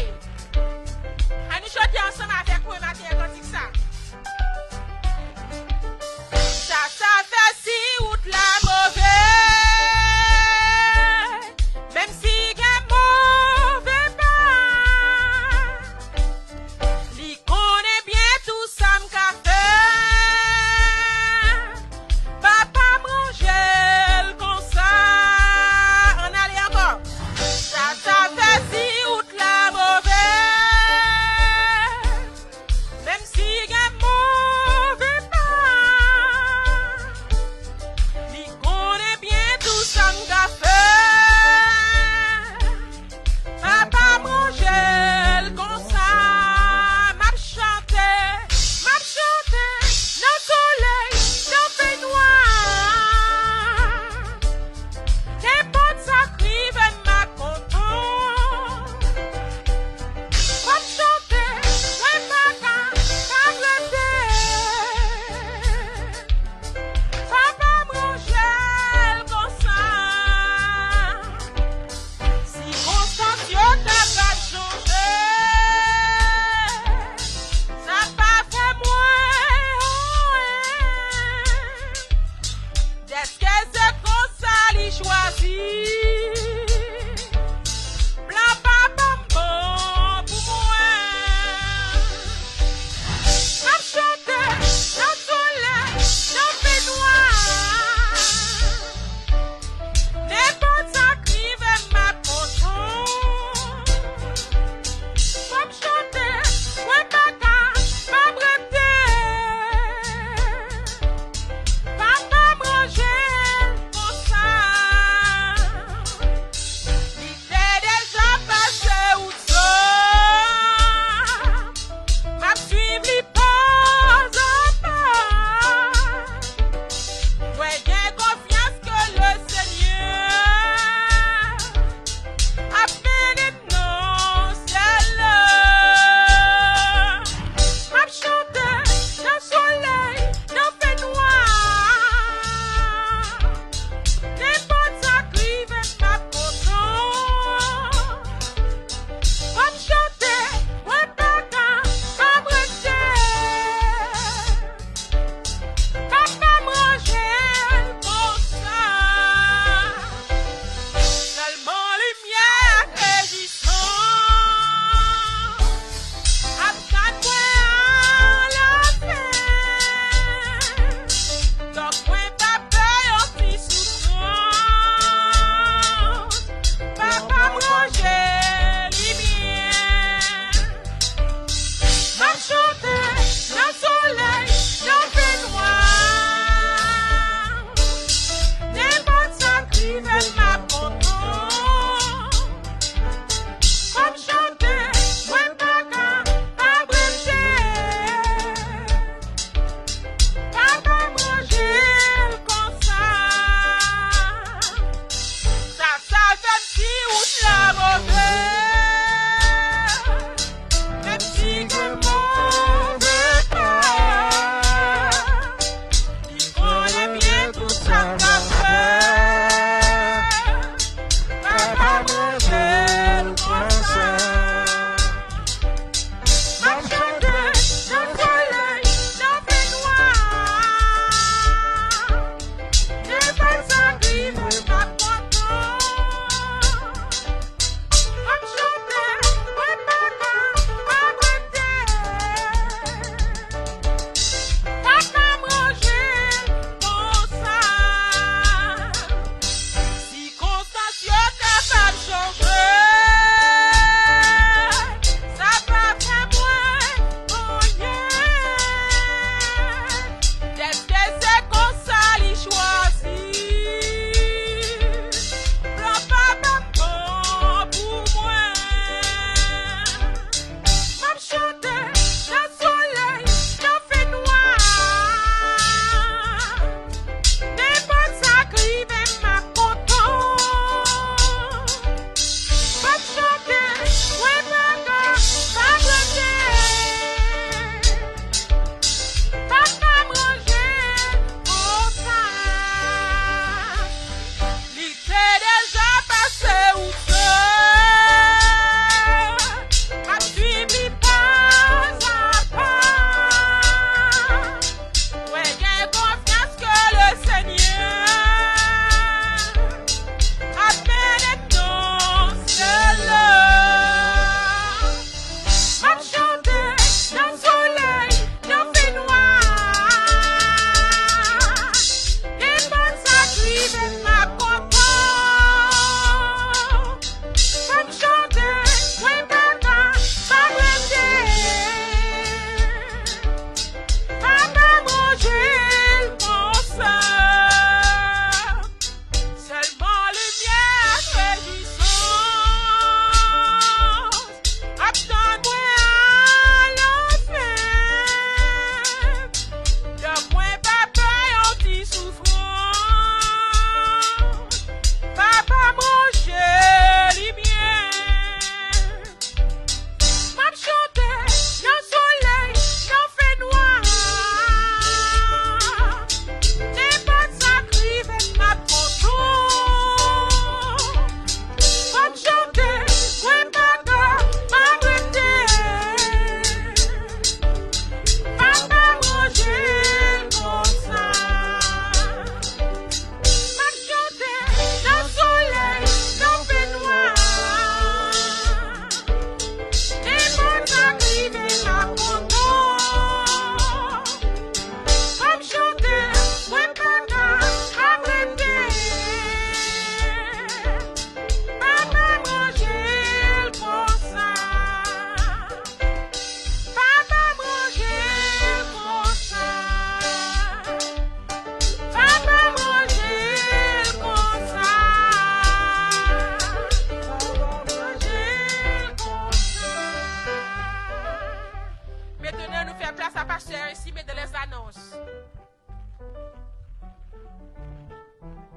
Pasteur Estimé dans les annonces.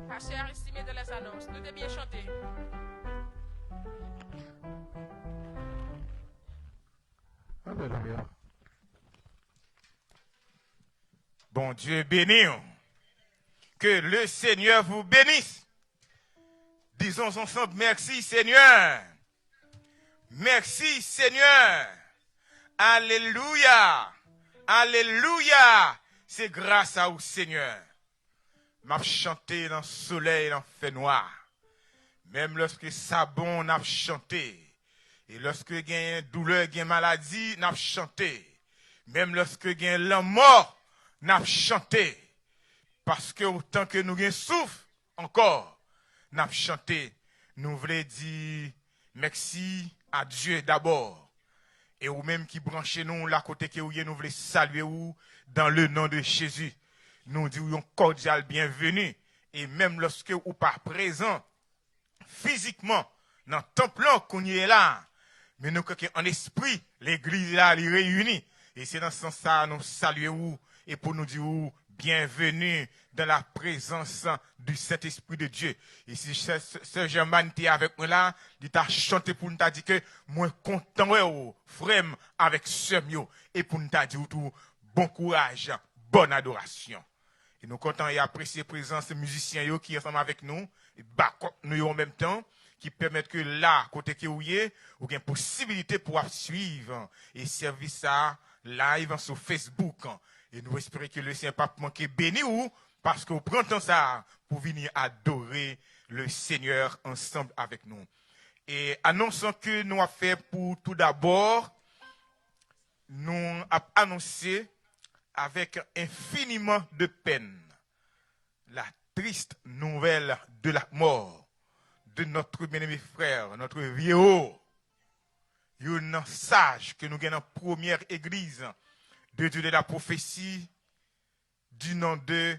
Pasteur Estimé dans les annonces. Nou te byen chante. Alelouya. Bondye beni w. Que le Seigneur vous bénisse. Disons ensemble, merci Seigneur. Merci Seigneur. Alelouya. Alelouya. Se gras a ou Seigneur. M ap chante nan solèy, nan fènwa. Menm lòske sa bon, n ap chante. E lòske gen doulè, gen maladi, n ap chante. Menm lòske gen lanmò, n ap chante. Paske otan ke nou gen souf ankò, n ap chante. Nou vle di mèsi a Dye dabò. E ou menm ki branche nou la kote ke ou ye, nou vle salye ou dans le nom de Jésus. Nou di w yon kòdyal byenveni. E menm lòske ou pa prezan fizikman nan tanp lan kounye a, men nou kwè ke an espri, legliz la, li reyini. E se nan sans sa a nou salye ou e pou nou di ou byenveni dans la présence du Saint-Esprit de Dieu. E si sè, sè, sè Germaine te avèk mwen la, li ta chante pou n ta di ke mwen kontan wè w, frè m avèk sè m yo, e pou n ta di w tou bon kouraj, bòn adorasyon. E nou kontan e apresye prezans mizisyen yo ki ansanm avèk nou, e bakòp nou yo an menm tan, ki pèmèt ke la, kote ke ou ye, ou gen posibilite pou w ap swiv e sèvis sa a live sou Facebook. E nou espere ke le Senyè p ap manke beni ou, paske ou pran tan sa a pou vini adore le Seigneur ansanm avèk nou. E anons ke nou ap fè pou tou dabò, nou ap anonse avec infiniment de peine la triste nouvelle de la mort de notre bien-aimé frère, notre viejo, youn nan saj ke nou gen nan premyè egliz de Dieu de la prophétie, du nom de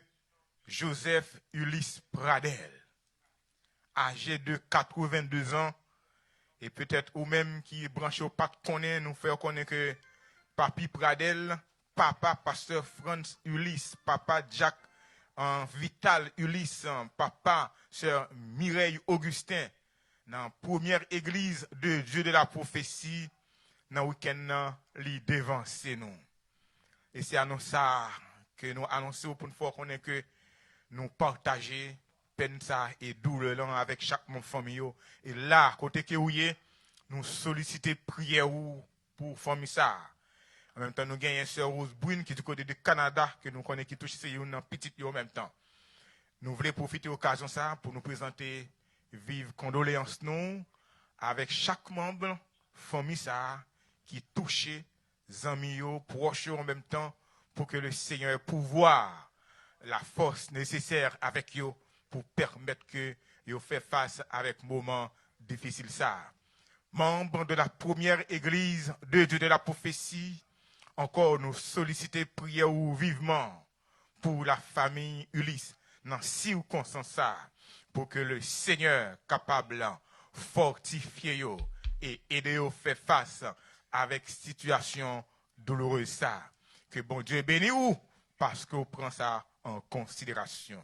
Joseph Ulysse Pradel, âgé de quatre-vingt-deux ans, e petèt ou menm ki branche w pa t konnen, nou fè w konnen ke Papi Pradel, papa pastè Frantz Ulysse, papa Jack, an, Vital Ulysse, an, papa sè Mireille Augustin, nan premyè egliz de Dieu de la prophétie, nan wikenn nan, li devanse nou. E se anons sa a ke nou anonse w pou n fè w konnen ke nou pataje pèn sa a e doulè lan avèk chak manm fanmi yo. E la, kote ke ou ye, nou solisite priyè ou pou fanmi sa a. An menm tan, nou genyen sè Rose Brune ki di kote de Kanada, ke nou konnen ki touche se youn nan pitit yo an menm tan. Nou vle pwofite okazyon sa a pou nou prezante viv kondoleyans nou avèk chak manm fanmi sa a ki touche, zanmi yo, pwòch yo an menm tan, pou ke le Seigneur pourvoie la force nécessaire avèk yo pou pèmèt ke yo fè fas avèk moman difisil sa a. Membres de la première église de Dieu de la prophétie, ankò nou solisite priyè ou vivman pou la famille Ulysse nan sikonstans sa a, pou ke le Seigneur kapab fòtifye yo e ede yo fè fas avèk sitiyasyon doulourez sa a. Ke Bondye beni ou paske w pran sa an konsiderasyon.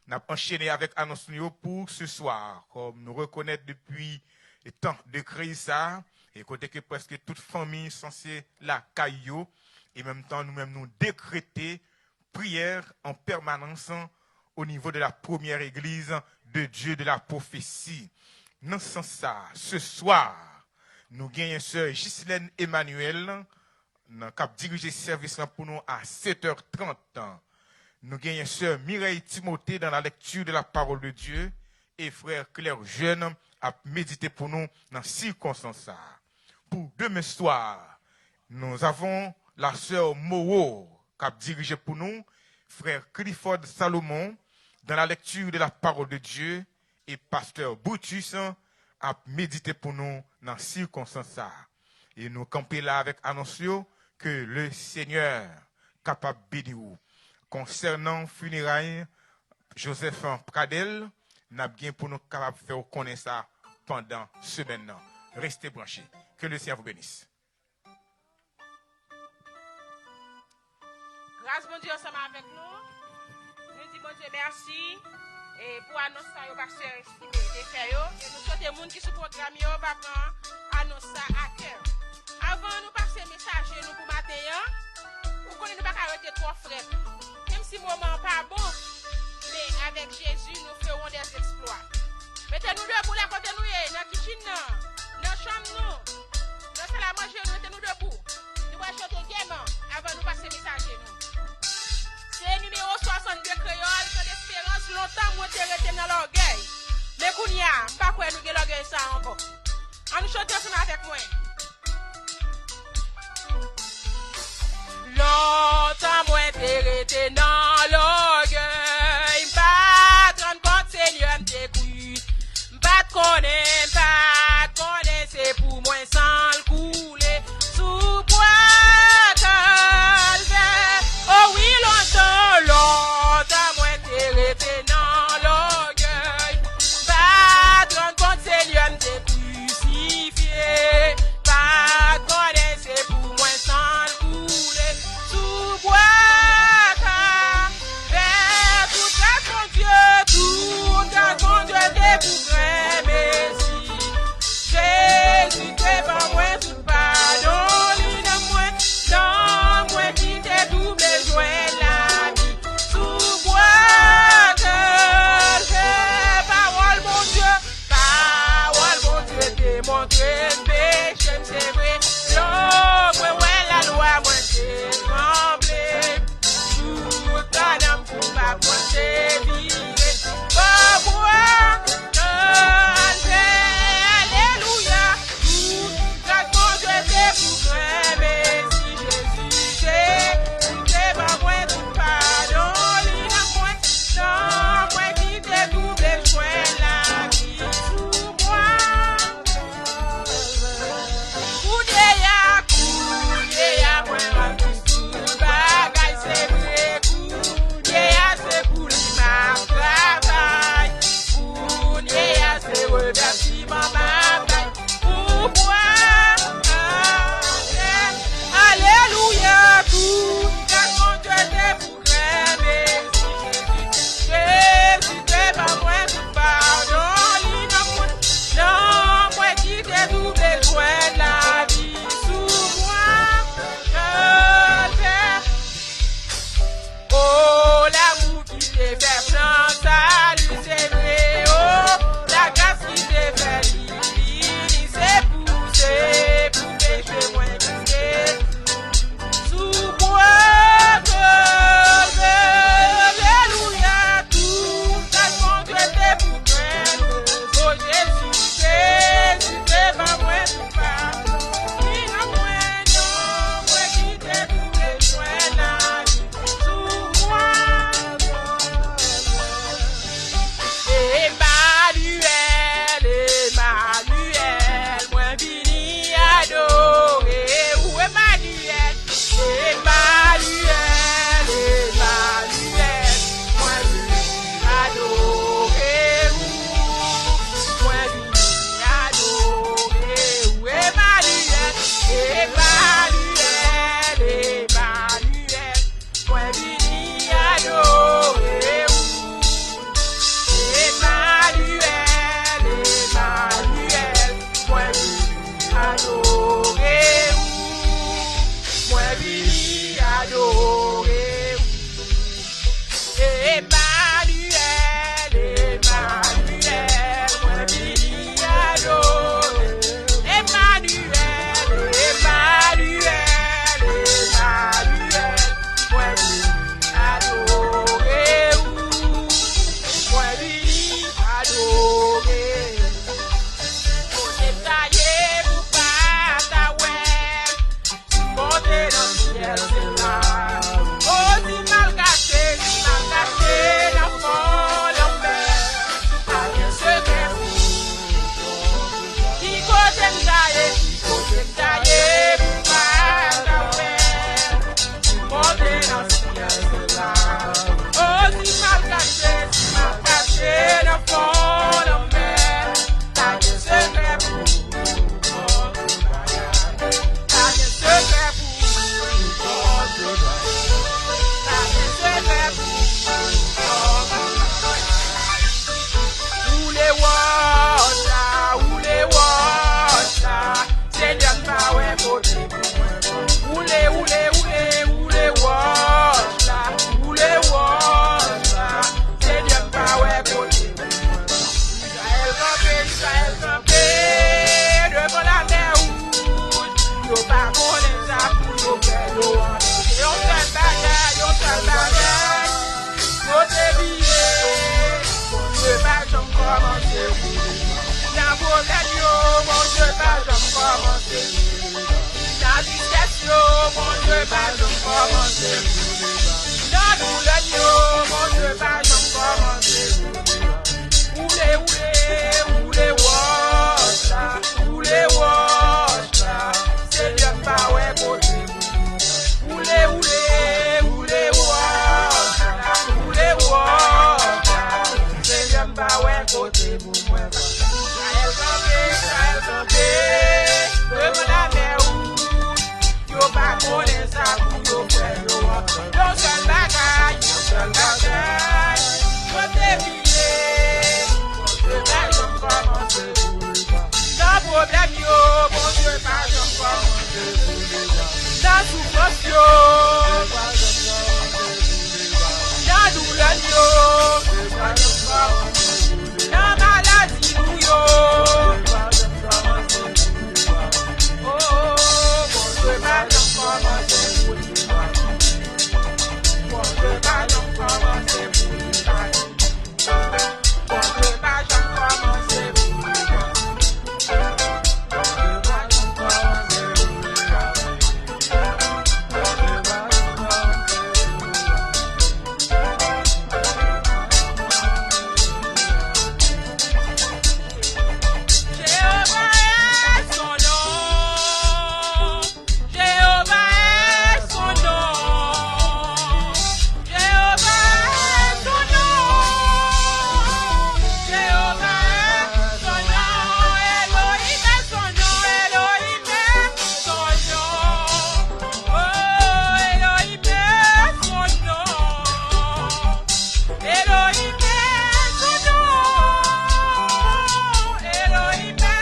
N ap anchene avèk anons nou yo pou se swa, kòm nou rekonèt depi tan de kriz sa a, e kote ke prèske tout fanmi sanse lakay yo, e menm tan nou menm nou dekrete priyè an pèmanans o nivo de la première église de Dieu de la prophétie. Nan sans sa, se swa, nou genyen sè Ghislaine Emmanuel, nan, k ap dirije sèvis lan pou nou a sèt è trant. Nou genyen sè Mireille Timothée dans la lecture de la parole de Dieu e frè Claire Jeune ap medite pou nou nan sikonstans sa a. Pour demain soir, nous avons la sœur Moreau k ap dirije pou nou, frè Clifford Salomon dans la lecture de la parole de Dieu e pastè Brutus ap medite pou nou nan sikonstans sa a. E nou kanpe la avèk anons yo, ke le Seigneur kapab beni ou. Konsènan fineray Joseph Pradel, n ap gen pou nou kapab fè w konnen sa pandan semèn nan. Reste branche. Que le Seigneur vous bénisse. Gras Bondye ansanm avèk nou. Nou di Bondye mèsi, e, pou anons sa yo pastè Estimé te fè yo. E nou swete moun ki sou pwogram yo va pran anons sa a kè. Avan nou pase mesaje nou pou maten an, ou konnen nou pa ka rete twò frèt. Menm si moman an pa bon, men avèk Jezi, nous ferons des exploits. Mete nou debou la kote nou ye, nan kichin nan, nan chanm nou, nan sal a manje nou, mete nou debou. Nou pral chante gèman avan nou pase mesaje nou. Se nimewo swasannde kreyòl, Kan Desperans, lontan mwen te rete nan lògèy. Men kounye a, m pa kwè nou gen lògèy sa a ankò. Ann chante ansanm avèk mwen. Lontan mwen te rete nan lògèy, m pa t rann kont Senyè m te kwi. M pa t konnen, m pa t konnen se pou mwen san l koule sou bwa Kalvè. O wi, lontan, lontan mwen te rete nan lògèy, m pa t rann kont Senyè m te kwi. Sifye, pa konnen se pou mwen san l koule sou bwa Kalvè. Tout gras Bondye, tout gras Bondye te pou Gran Mesi. Jezi te ban mwen tout padon li nan mwen, nan mwen ki te twouble jwenn lavi sou bwa Kalvè. Pawòl Bondye, pawòl Bondye te montre m peche m se vre. Lò mwen wè lalwa mwen te tranble. Tout pandan m koupab mwen te vire bò bwa Kalvè. Alelouya. Tout gras Bondye te pou Gran Mesi Jezi. Jezi te ban mwen tout padon li nan mwen, nan mwen ki te twouble jwenn lavi sou bwa Kalvè. Kounye a, kounye a, mwen rann tout bagay se vre. Kounye a, se pou li m ap travay. Kounye a, se revèsiman m ap bay pou bwa Kalvè. Alelouya, tout gras Bondye te pou Gran Mesi Jezi. Jezi te ban mwen tout padon li nan mwen, nan mwen ki te twouble jwenn lavi sou bwa Kalvè. O, lanmou ki te fè plan sali se vre. O, lagras ki te fè li vini se pou, se pou peche mwen kite sou bwa Kalvè. Alelouya, tout gras Bondye te pou mwen. O Jezi, Jezi te ban mwen tout padon li nan mwen, nan mwen ki te twouble jwenn lavi sou bwa Kalvè. Emanyèl, Emanyèl, mwen vini adore ou, Emanyèl. Emanyèl, Emanyèl, mwen vini adore ou. Mwen vini adore ou, Emanyèl. Emanyèl, Emanyèl, mwen vini adore ou. Emanyèl, Emanyèl, mwen vini adore ou. Mwen vini adore ou. Emanyèl, Emanyèl, mwen vini adore. Emanyèl, Emanyèl, Emanyèl, mwen vini adore ou. Mwen vini adore ou. Kote m ta ye pou pa ta wè m? Si m monte nan syèl, se la kote pou mwen. Woule, woule, woule, woule wòch la, woule wòch la. Senyè m pa wè kote pou mwen. Izrayèl kanpe, Izrayèl kanpe devan lamè wouj. Yo pa konnen sa pou yo fè, yo anpeche yon sèl bagay, yon sèl bagay. Yo te bliye, Bondye pa janm kòmanse pou yo. Nan pwoblèm yo, Bondye pa janm kòmanse pou yo. Nan tristès yo, Bondye pa janm kòmanse pou yo. Nan doulè yo, Bondye pa janm kòmanse pou yo. Woule, woule, woule wòch la, woule wòch la. Senyè m pa wè kote pou mwen. Woule, woule, woule wòch la, woule wòch la. Senyè m pa wè kote pou mwen. Izrayèl kanpe, Izrayèl kanpe devan lamè wouj. Yo pa konnen sa pou yo fè, yo anpeche yon sèl bagay, yon sèl bagay. Yo te bliye, Bondye pa janm kòmanse pou yo. Nan pwoblèm yo, Bondye pa janm kòmanse pou yo. Nan soufrans yo, nan doulè yo, nan maladi nou yo. Oh, Bondye pa janm kòmanse pou li pa. Bondye pa janm kòmanse pou li pa. Bondye pa janm kòmanse pou li pa. Bondye pa janm kòmanse pou li pa. Jewova è son non. Jewova è son non. Jewova è son non. Jewova è son non. Elohim è son non. Elohim è son non. Oh, Elohim è son non. Elohim è son non. Elohim è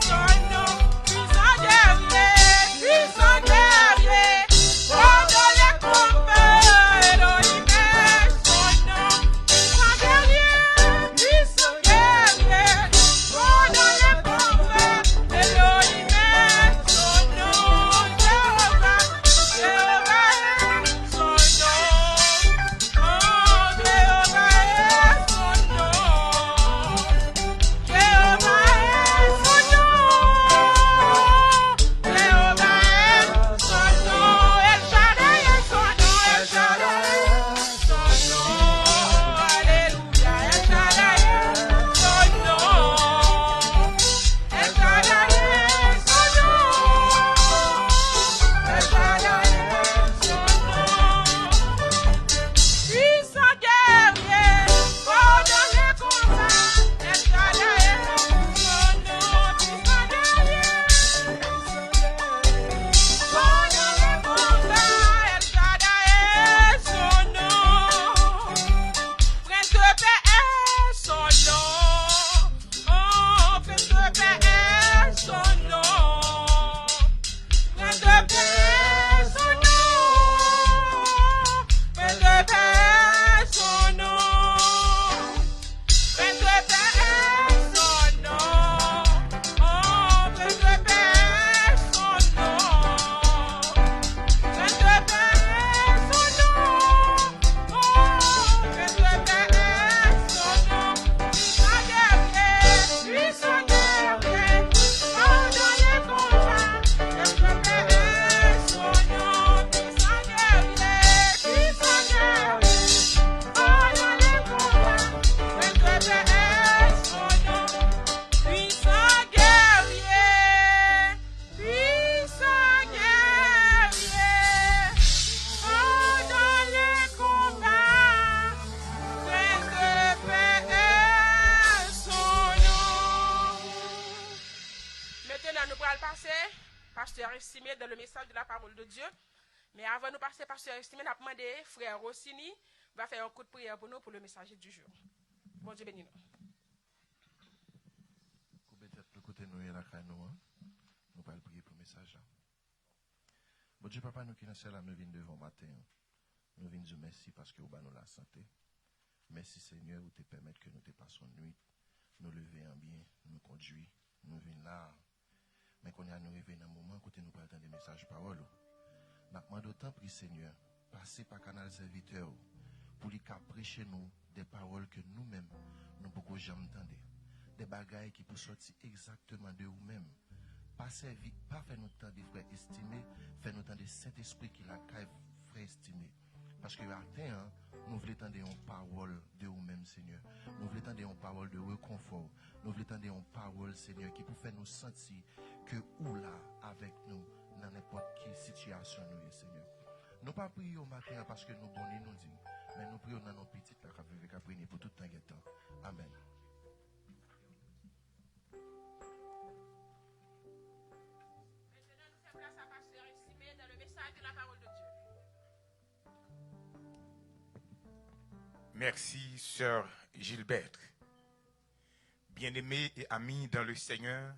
son non. Puissant guerrier, puissant guerrier. Pendant les combats, Elohim est son nom. Puissant guerrier, puissant guerrier. Pendant les combats, Elohim est son nom. Jéhovah, Jéhovah est son nom. Oh, Jéhovah est son nom. Jéhovah est son nom. Jéhovah est son nom. El Shaddai est son nom. El Shaddai est son nom. Alléluia. El Shaddai est son nom. El Shaddai est son nom. El Shaddai est son nom. Puissant guerrier, pendant les combats, El Shaddai est son nom, puissant guerrier. Pendant les combats, El Shaddai est son nom. Prince de paix est son nom. Oh, Prince de paix est son nom. Prince de paix est son nom. Prince de paix est son nom. Prince de paix est son nom. Oh, Prince de paix est son nom. Prince de paix est son nom. Oh, Prince de paix est son nom. Puissant guerrier, puissant guerrier, pendant les combats, Prince de paix est son nom. Puissant guerrier, puissant guerrier, pendant les combats, Prince de paix est son nom. Puissant guerrier, puissant guerrier, pendant les combats, Prince de paix est son nom. Maintenant, nous allons passer, pasteur estimé, dans le message de la parole de Dieu. Men avan nou pase pastè Estimé, n ap mande frè Rosini va fè yon kout priyè pou nou pou le message du jour. Bondye beni nou. Koube tèt nou kote nou ye lakay nou an. Nou pral priye pou mesaj la. Bondye Papa nou ki nan syèl la, nou vin devan w maten an. Nou vin di w mèsi paske ou ba nou lasante. Mèsi Senyè, ou te pèmèt ke nou te pase yon nwit. Nou leve an byen, nou kondui, nou vin la. Men kounye a nou rive nan moman kote nou pral tande mesaj pawòl ou. N ap mande w tanpri Senyè, pase pa kanal sèvitè w pou li ka preche nou de pawòl ke nou menm nou poko janm tande. De bagay ki pou sòti egzakteman de ou menm. Pa sèvi, pa fè nou tande frè Estime, fè nou tande Sentespri ki lakay frè Estime. Paske maten an, nou vle tande yon pawòl de ou menm, Senyè. Nou vle tande yon pawòl de rekonfò. Nou vle tande yon pawòl, Senyè, ki pou fè nou santi ke ou la avèk nou nan nenpòt ki sitiyasyon nou ye, Senyè. Nou pa priye w maten an paske nou bon ni nou di, men nou priye w nan non pitit la k ap viv e k ap règne pou tout tan gen tan. Amèn. Maintenant, nous faisons place à Pasteur Estimé dans le message de la parole de Dieu. Merci, Sœur Gilberte. Bien-aimés et amis dans le Seigneur,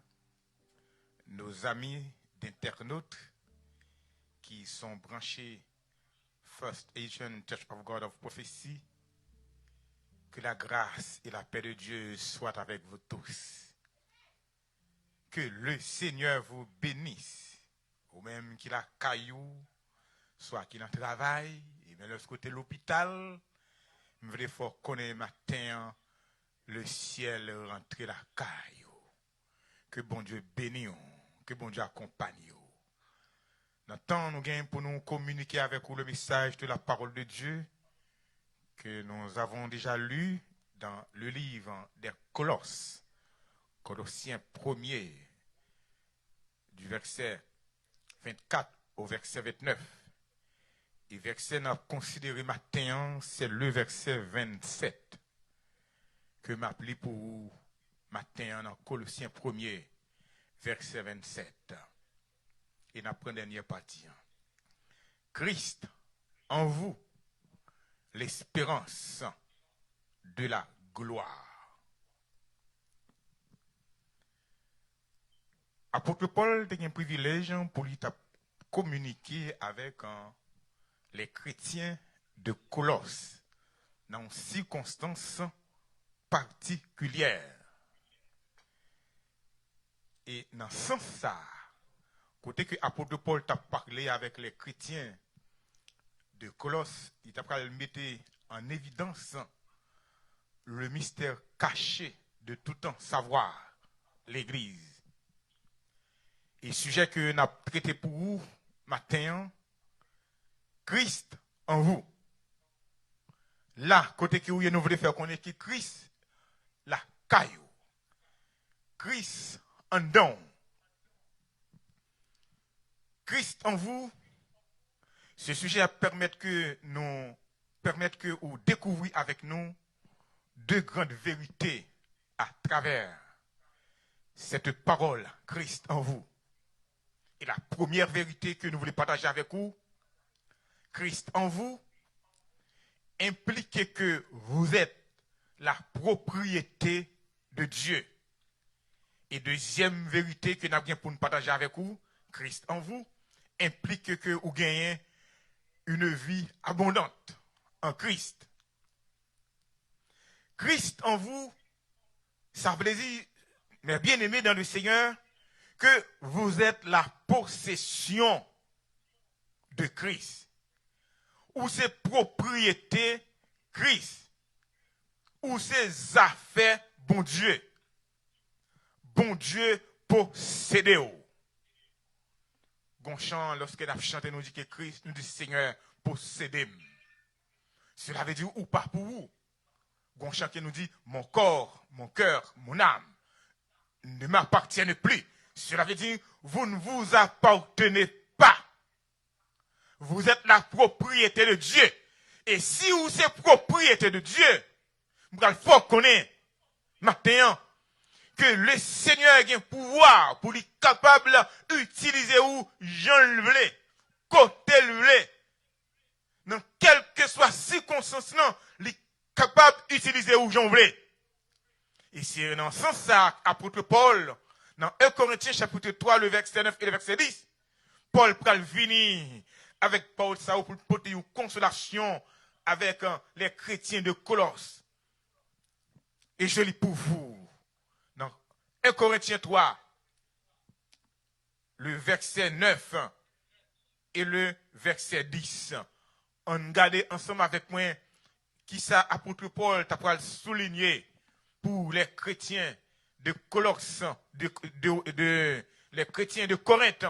nos amis d'internautes qui sont branchés First Asian Church of God of Prophecy, que la grâce et la paix de Dieu soient avec vous tous. Que le Seigneur vous bénisse. Ou menm ki lakay ou, swa ki nan travay, e menm lòske w te lopital, m vle fè w konnen maten an, le syèl rantre lakay ou. Ke Bondye beni w, ke Bondye akonpanye w. Nan tan nou gen pou nou kominike avèk ou le message de la parole de Dieu, que nous avons déjà lu dans le livre des Colosses, Colossiens premier, du verset vingt-quatre au verset vingt-neuf. E vèsè n ap konsidere maten an, se le vèsè vennsèt ke m ap li pou ou maten an nan Kolosyen premye, vèsè vennsèt. E n ap pran dènye pati an. Christ en vous, l'espérance de la gloire. Apot Pòl te gen privilèj pou li t ap kominike avèk, euh, les chrétiens de Colosses nan yon sikonstans patikilyè. E nan sans sa a, kote ke apot Pòl t ap pale avèk les chrétiens de Colosses, li t ap pral mete an evidans le mystère caché de tout savoir, legliz. E sijè ke n ap trete pou ou maten an, Christ en vous. La, kote ke ou ye, nou vle fè konnen ke Kris lakay ou. Kris anndan w. Christ en vous, se sijè a pèmèt ke nou, pèmèt ke ou dekouvri avèk nou de grann verite à travers cette parole, Christ en vous. E la premyè verite ke nou vle pataje avèk ou, Christ en vous, implique que vous êtes la propriété de Dieu. E dezyèm verite ke n ap gen pou n pataje avèk ou, Christ en vous, implique que ou genyen une vie abondante en Christ. Christ en vous, ça veut dire, mes bien-aimés dans le Seigneur, que vous êtes la possession de Christ. Ou se pwopriyete Kris. Ou se zafè Bondye. Bondye posede w. Gon chan, lòske n ap chante, nou di ke Kris, nou di, Senyè, posede m. Cela veut dire ou pa pou ou. Gon chan ke nou di, mon corps, mon cœur, mon âme ne m'appartiennent plus. Cela veut dire, vous ne vous appartenez pas. Vous êtes la propriété de Dieu. E si ou se pwopriyete de Dieu, m pral fè w konnen maten an ke le Senyè gen pouvwa pou li kapab itilize ou jan l vle, kote l vle, nan kèlkeswa sikonstans lan, li kapab itilize ou jan w vle. E se nan sans sa a, apot Pòl, nan un Corinthiens chapitre trois, le verset neuf et le verset dix, Pòl pral vini avèk pawòl sa yo pou l pote yon konsolasyon avèk, euh, les chrétiens de Colosses. Et je lis pour vous dans un Corinthiens trois, le verset neuf et le verset dix. Ann gade ansanm avèk mwen kisa apot Pòl ta pral soulinye pou les chrétiens de Colosses, de, de, de, les chrétiens de Corinthe,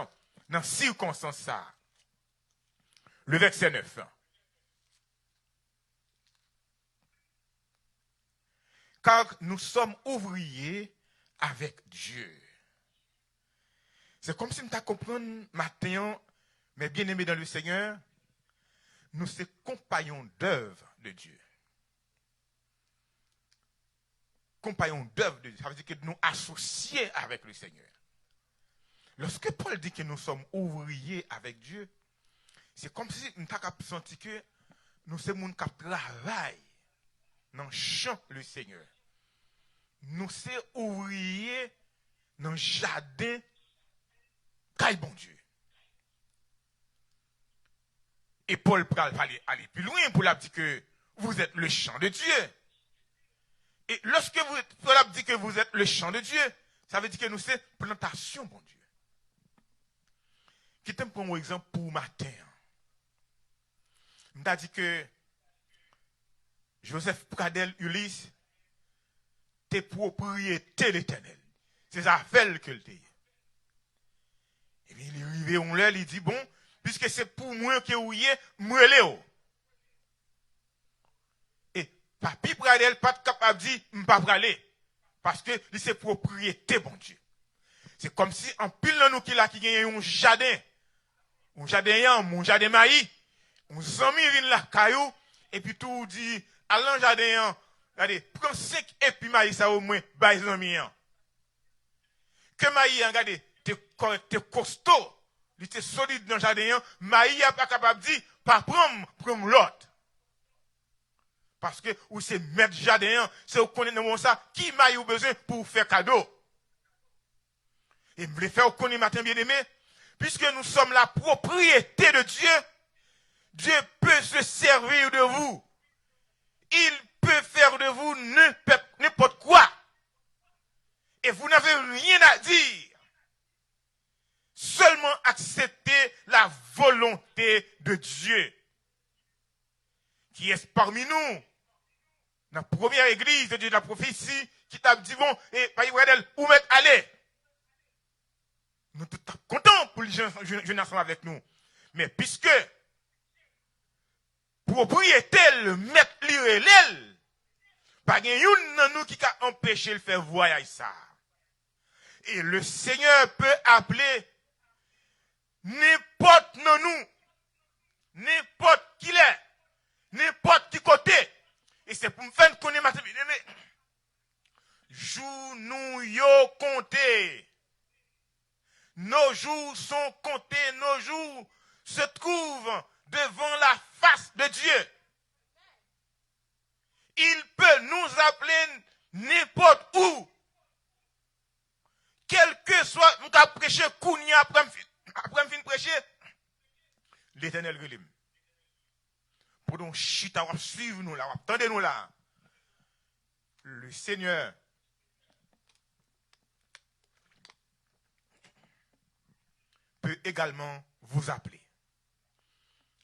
nan sikonstans sa. Le verset neuf. Car nous sommes ouvriers avec Dieu. Se kòmsi m ta konprann maten an, mes bien-aimés dans le Seigneur, nou se konpayon dèv de Dye. Konpayon dèv de Dye, sa vle di ke nou asosye avèk le Seigneur. Lòske Pòl di ke nous sommes ouvriers avec Dieu, se kòmsi m ta kab santi ke nou se moun k ap travay nan chan le Seigneur. Nou se ouvriye nan jaden kay Bondye. E Pòl pral pale, ale pi lwen pou l ap di ke vous êtes le champ de Dieu. E lòske Pòl ap di ke vous êtes le champ de Dieu, sa vle di ke nou se plantasyon Bondye. Kite m pran yon egzanp pou maten an. M ta di ke Joseph Pradel Ulysse te pwopriyete Letènèl. Se zafè l ke l te ye. Epi li rive yon lè, li di, bon, piske se pou mwen ke ou ye, m rele w. E Papi Pradel pa t kapab di, m pa prale. Paske li se pwopriyete Bondye. Se kòmsi anpil nan nou ki la ki genyen yon jaden, yon jaden yanm, yon jaden mayi, yon zanmi vin lakay ou, epi tou ou di, al nan jaden an, gade, pran senk epi mayi sa yo mwen bay zanmi an. Ke mayi an, gade, te kòrèk, te kosto, li te solid nan jaden an, mayi a pa kapab di, pa pran m, pran m lòt. Paske ou se mèt jaden an, se ou konnen nan moman sa ki mayi ou bezwen pou ou fè kado. E m vle fè ou konnen maten, bien-aimé, puisque nous sommes la propriété de Dieu, Dieu peut se servir de vous. Il peut faire de vous n'importe, n'importe quoi. Et vous n'avez rien à dire. Seulement accepter la volonté de Dieu. Kiyès pami nou, nan premyè egliz de Dye la pwofesi, ki t ap di, bon, e, Papi Pradel, ou mèt ale? Nou tout t ap kontan pou li jwenn, jwenn, jwenn ansanm avèk nou. Men piske pwopriyete l, mèt li rele l, pa gen youn nan nou ki ka anpeche l fè vwayaj sa a. Et le Seigneur peut appeler nenpòt nan nou, nenpòt kilè, nenpòt ki kote. E se pou m fè n konnen maten, bien-aimé, jou nou yo konte. Nos jours sont comptés, nos jours se trouvent devant la face de Dieu. Il peut nous appeler n'importe où. Kèlkeswa, m ka preche kounye a, apre m fin, apre m fin preche, Letènèl rele m. Pandan w chita, w ap swiv nou la, w ap tande nou la. Le Seigneur peut également vous appeler.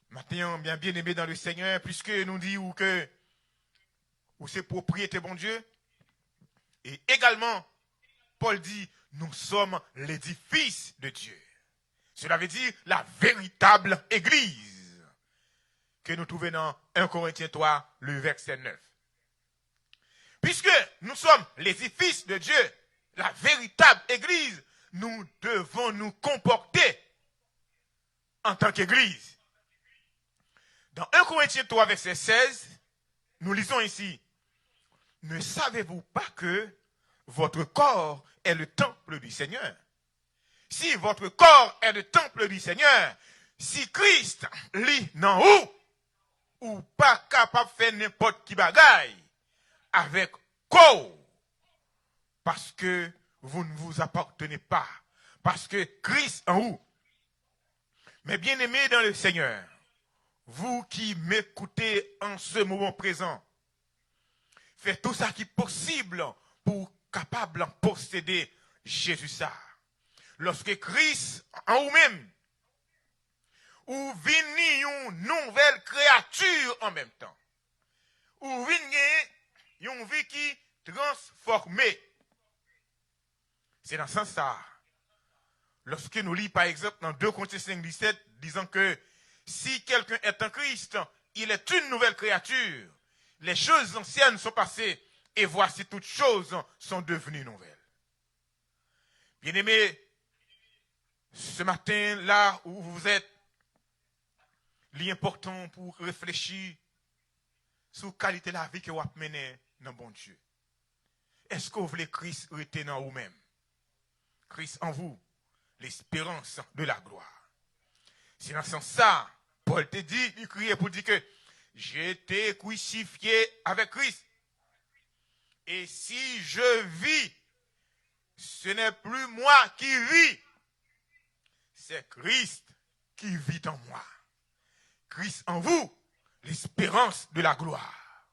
Maten an, bien, bien-aimé dans le Seigneur, puisque nou di ou ke ou se pwopriyete Bondye, e egalman, Pòl di, nous sommes l'édifice de Dieu. Cela veut dire la véritable église que nou twouve nan un Corinthiens trois, le verset neuf. Puisque nous sommes l'édifice de Dieu, la véritable église, nous devons nous comporter en tant qu'église. Dans un Corinthiens trois, verset seize, nous lisons ici, ne savez-vous pas que votre corps est le temple du Seigneur? Si votre corps est le temple du Seigneur, si Christ li nan ou, ou pa kapab fè nenpòt ki bagay avèk kò w, parce que vous ne vous appartenez pas, parce que Christ en vous. Mes bien-aimés dans le Seigneur, vous qui m'écoutez en ce moment présent, faites tout ça qui est possible pour vous capable posséder Jésus. Sa, lorsque Christ en vous-même, ou vini une nouvelle créature en même temps. Ou vin gen yon vi ki transfòme. Se nan sans sa, lorsque nous lit par exemple dans deux Corinthiens cinq dix-sept, disant que si quelqu'un est en Christ, il est une nouvelle créature. Les choses anciennes sont passées et voici toutes choses sont devenues nouvelles. Bien-aimés, ce matin, là où vous êtes, li enpòtan pou w reflechi sou kalite lavi ke w ap mennen nan Bondye. Èske w vle Kris rete nan ou menm? Christ en vous, l'espérance de la gloire. Se nan sans sa, Pòl te di, li kriye pou di ke j'étais crucifié avec Christ. Et si je vis, ce n'est plus moi qui vis, c'est Christ qui vit en moi. Christ en vous, l'espérance de la gloire.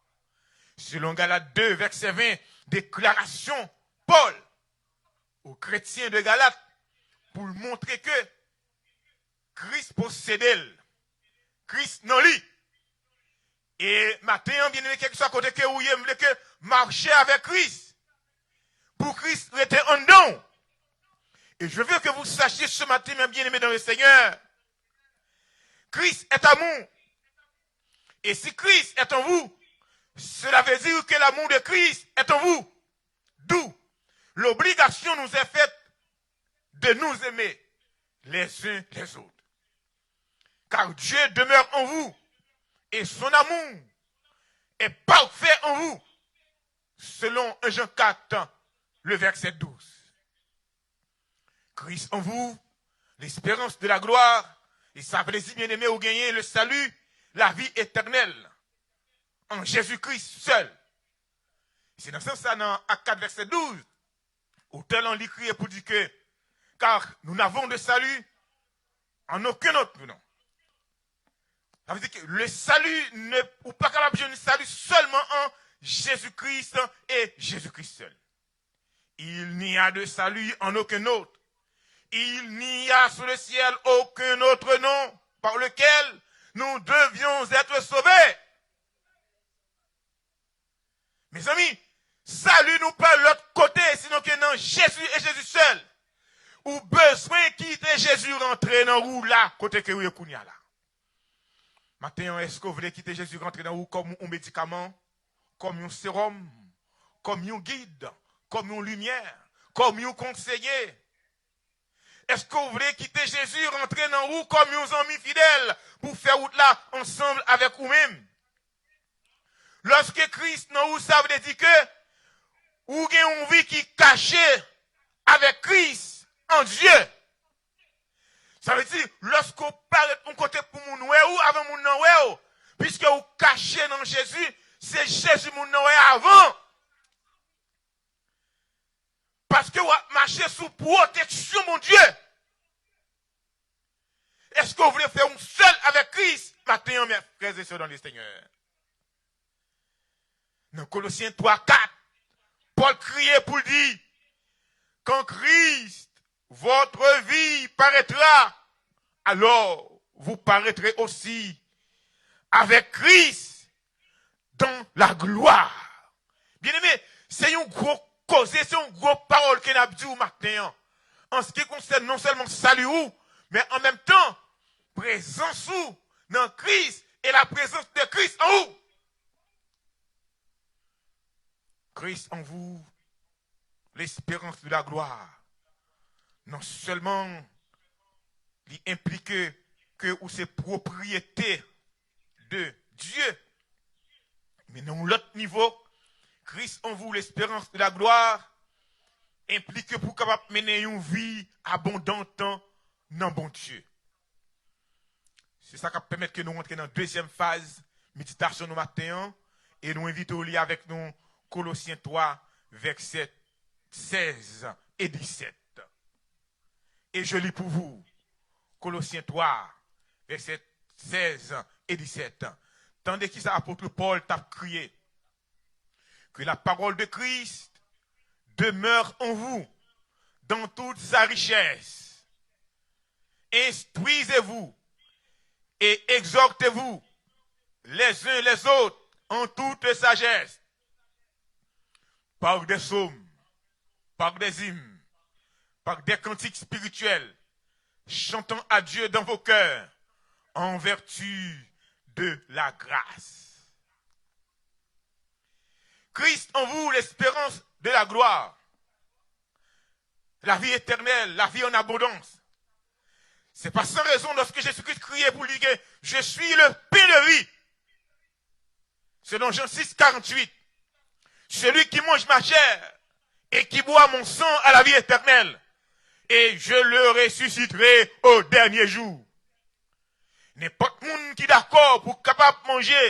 Selon Galates deux, verset vingt, déclaration Paul aux chrétiens de Galates pour montrer que Christ possédait, Christ nan li. E maten an, bien-aimé, kèlkeswa kote ke ou ye, m vle ke mache avèk Kris. Pou Kris rete anndan w. Et je veux que vous sachiez ce matin, mes bien-aimés dans le Seigneur, Christ est amour. Et si Christ est en vous, cela veut dire que l'amour de Christ est en vous. D'où l'obligation nous est faite de nous aimer les uns les autres. Car Dieu demeure en vous, et son amour est parfait en vous, selon un Jean quatre, le verset douze. Christ en vous, l'espérance de la gloire, e sa vle di, bien-aimé, ou genyen le salut, la vie éternelle, en Jésus-Christ seul. Se nan sans sa, nan Actes quatre, verset douze, otè lan li kriye pou di ke, car nous n'avons de salut en aucun autre nom. Sa vle di ke le salut, ne, ou pa kapab jwenn salut seulement en Jésus-Christ et Jésus-Christ seul. Il n'y a de salut en aucun autre. Il n'y a sous le ciel aucun autre nom par lequel nous devions être sauvés. Mezanmi, sali nou pa lòt kote, sinon ke nan Jezi e Jezi sèl. Ou bezwen kite Jezi rantre nan ou la, kote ke ou ye kounye a la. Maten an, èske w vle kite Jezi rantre nan ou kòm yon medikaman, kòm yon sewòm, kòm yon gid, kòm yon limyè, kòm yon konseye? Èske w vle kite Jezi rantre nan ou kòm yon zanmi fidèl pou fè wout la ansanm avèk ou menm? Lòske Kris nan ou, sa vle di ke ou gen yon vi ki kache avèk Kris an Dye. Sa vle di, lòske w parèt yon kote pou moun wè ou, avan moun nan wè w, piske ou kache nan Jezi, se Jezi moun nan wè avan. Paske w ap mache sou pwoteksyon Bondye. Èske w vle fè yon sèl avèk Kris maten an, mes frères et sœurs dans le Seigneur? Nan Kolosyen twa kat, Pòl kriye pou l di, quand Christ, votre vie paraîtra, alors vous paraîtrez aussi avec Christ dans la gloire. Byeneme, se yon gwo koze, se yon gwo pawòl ke n ap di w maten an. An se ki konsène non sèlman sali ou, men an menm tan, prezans ou nan Kris e la prezans de Kris an ou. Christ en vous, l'espérance de la gloire. Non sèlman li enplike ke ou se pwopriyete de Dye, men nan yon lòt nivo, Christ en vous, l'espérance de la gloire, enplike pou w kapab mennen yon vi abondan nan Bondye. Se sa k ap pèmèt ke nou rantre nan dezyèm faz meditasyon nou maten an, e nou envite w li avèk nou Kolosyen twa, vèsè sèz e disèt. Et je lis pour vous, Colossiens trois, vèsè sèz e disèt. Tande kisa apot Pòl t ap kriye. Que la parole de Christ demeure en vous dans toute sa richesse. Instruisez-vous et exhortez-vous les uns les autres en toute sagesse, par des psaumes, par des hymnes, par des cantiques spirituels, chantant à Dieu dans vos cœurs, en vertu de la grâce. Christ en vous, l'espérance de la gloire. La vie éternelle, la vie en abondance. C'est pas sans raison lorsque Jésus-Christ criait pour lui que je suis le pain de vie. Selon Jean six, quarante-huit, celui qui mange ma chair et qui boit mon sang a la vie éternelle, et je le ressusciterai au dernier jour. Nenpòt moun ki dakò pou kapab manje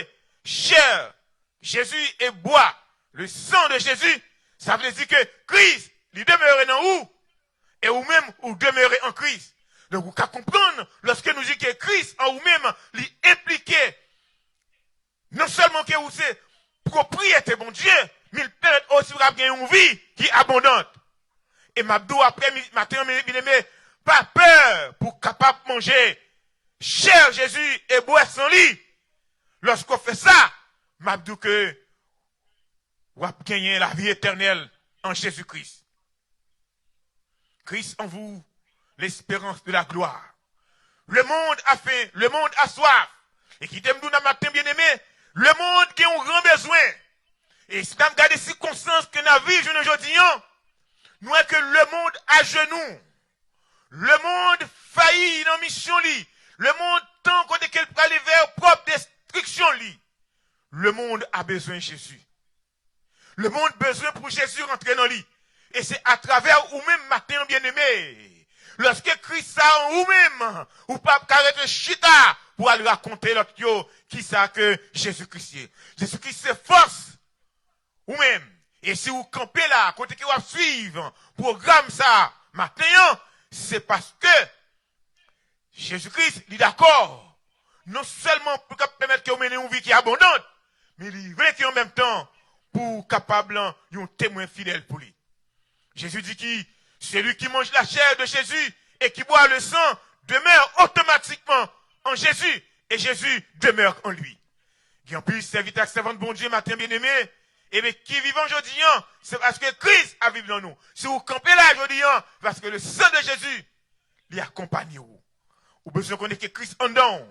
chè Jezi e bwa le san de Jezi, sa vle di ke Kris, li demere nan ou, e ou menm, ou demere an Kris. Donk, ou ka konprann, lòske nou di ke Kris an ou menm, li enplike non sèlman ke ou se pwopriyete Bondye, men li pèmèt osi w ap gen yon vi ki abondan. E m ap di w apre mi-, maten an, byeneme, pa pè pou w kapab manje chè Jezi e bwè san li. Lòske w fè sa, m ap di w ke w ap genyen lavi etènèl an Jezi Kris. Christ en vous, l'espérance de la gloire. Le monde a faim, le monde a soif. E kite m di w nan maten, byeneme, lemonn gen yon gran bezwen. E si n ap gade sikonstans ke n ap viv jounen jodi an, nou wè ke lemonn ajenou. Lemonn fayi nan misyon li. Lemonn tan kote ke l prale vè pwòp destriksyon li. Lemonn a bezwen Jezi. Lemonn bezwen pou Jezi rantre nan li. E se atravè ou menm maten an, byeneme. Lòske Kris sa an ou menm, ou p ap ka rete chita pou al rakonte lòt yo kisa ke Jezi Kris ye. Jezi Kris se fòs ou menm. E si ou kanpe la, kote ke w ap swiv pwogram sa maten an, se paske Jezi Kris, li dakò non sèlman pou l kab pèmèt ke w mennen yon vi ki abondan, men li vle ke an menm tan pou w kapab lan yon temwen fidèl pou li. Jezi di ki, celui qui mange la chair de Jésus et qui boit le sang demeure automatiquement en Jésus et Jésus demeure en lui. Gen anpil sèvitè ak sèvant Bondye maten byeneme, ebyen ki vivan jodi an, se paske Kris ap viv nan nou. Si w kanpe la jodi an, paske le sang de Jésus li akonpanye w. Ou bezwen konnen ke Kris anndan w.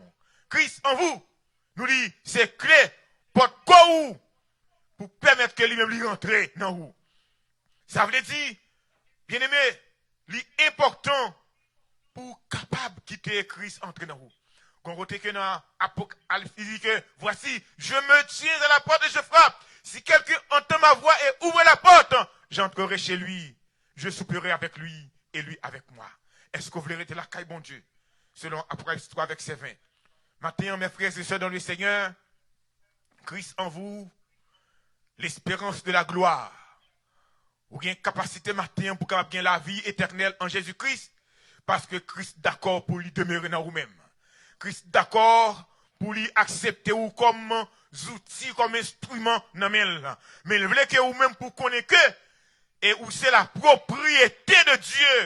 Christ en vous. Nou di se kle pòt kò ou pou pèmèt ke li menm li rantre nan ou. Sa vle di, byeneme, li enpòtan pou w kapab kite Kris antre nan ou. Gon kote ke nan Apokalips, li di ke, voici, je me tiens à la porte et je frappe. Si quelqu'un entend ma voix et ouvre la porte, j'entrerai chez lui. Je souperai avec lui et lui avec moi. Èske w vle rete lakay Bondye? Selon Apokalips twa, vèsè ven. Maten an, mes frères et sœurs dans le Seigneur, Christ en vous, l'espérance de la gloire. Ou gen kapasite maten an pou kapab gen lavi etènèl an Jezi Kris, paske Kris dakò pou li demere nan ou menm. Kris dakò pou li aksepte ou kòm zouti, kòm enstriman nan men l. Men l vle ke ou menm pou konnen ke e ou se la pwopriyete de Dye.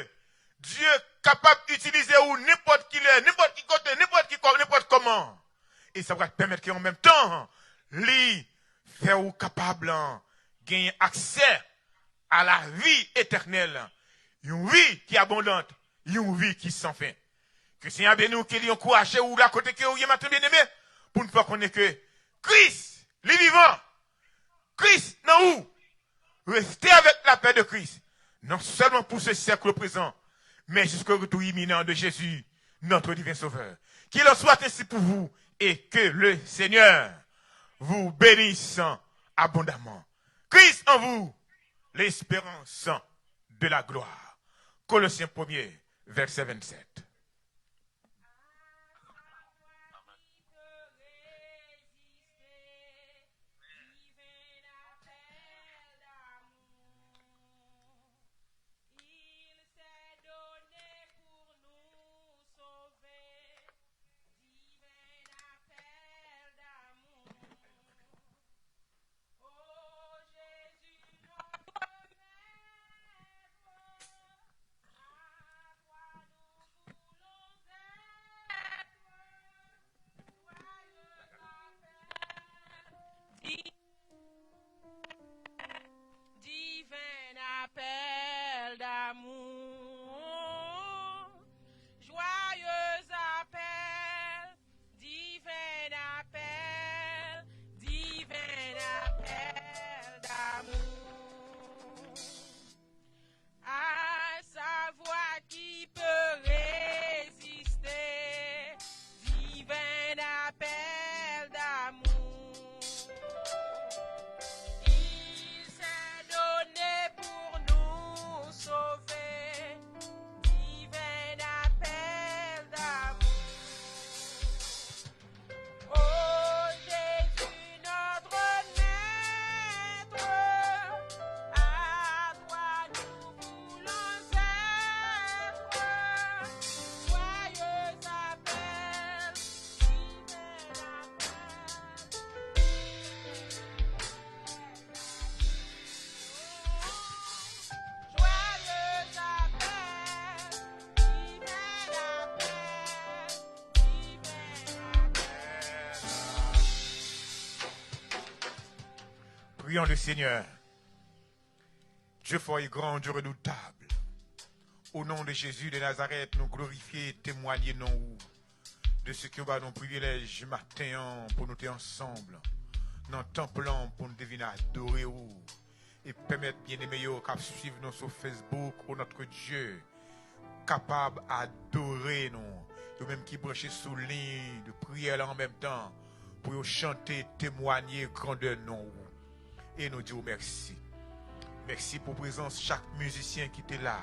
Dye kapab itilize ou nenpòt ki lè, nenpòt ki kote, nenpòt ki kò, nenpòt kòman. E sa pral pèmèt ke an menm tan, li fè ou kapab lan genyen aksè a lavi etènèl, yon vi ki abondan, yon vi ki san fen. Ke Senyè a beni w, ke li ankouraje ou la kote ke ou ye maten byeneme, pou n fè konnen ke Kris, li vivan, Kris nan ou. Restez avec la paix de Christ, non seulement pour ce siècle présent, mais jusqu'au retour imminent de Jésus, notre divin Sauveur. Qu'il en soit ainsi pour vous et que le Seigneur vous bénisse abondamment. Christ en vous, l'espérance de la gloire. Colossiens premier, verset vingt-sept. Prions le Seigneur. Dieu fort et grand, Dieu redoutable. Au nom de Jésus de Nazareth, nou glorifye, temwanye non ou. De ce ke w ba nou privilèj maten an pou nou te ansanm nan tanp lan pou nou te vin adore ou. E pèmèt byeneme yo k ap swiv nou sou Facebook, o notre Dieu, kapab adore nou. Yo menm ki branche sou liy de priyè la an menm tan, pou yo chante, temwanye grandè non ou. E nou di w mèsi. Mèsi pou prezans chak mizisyen ki te la.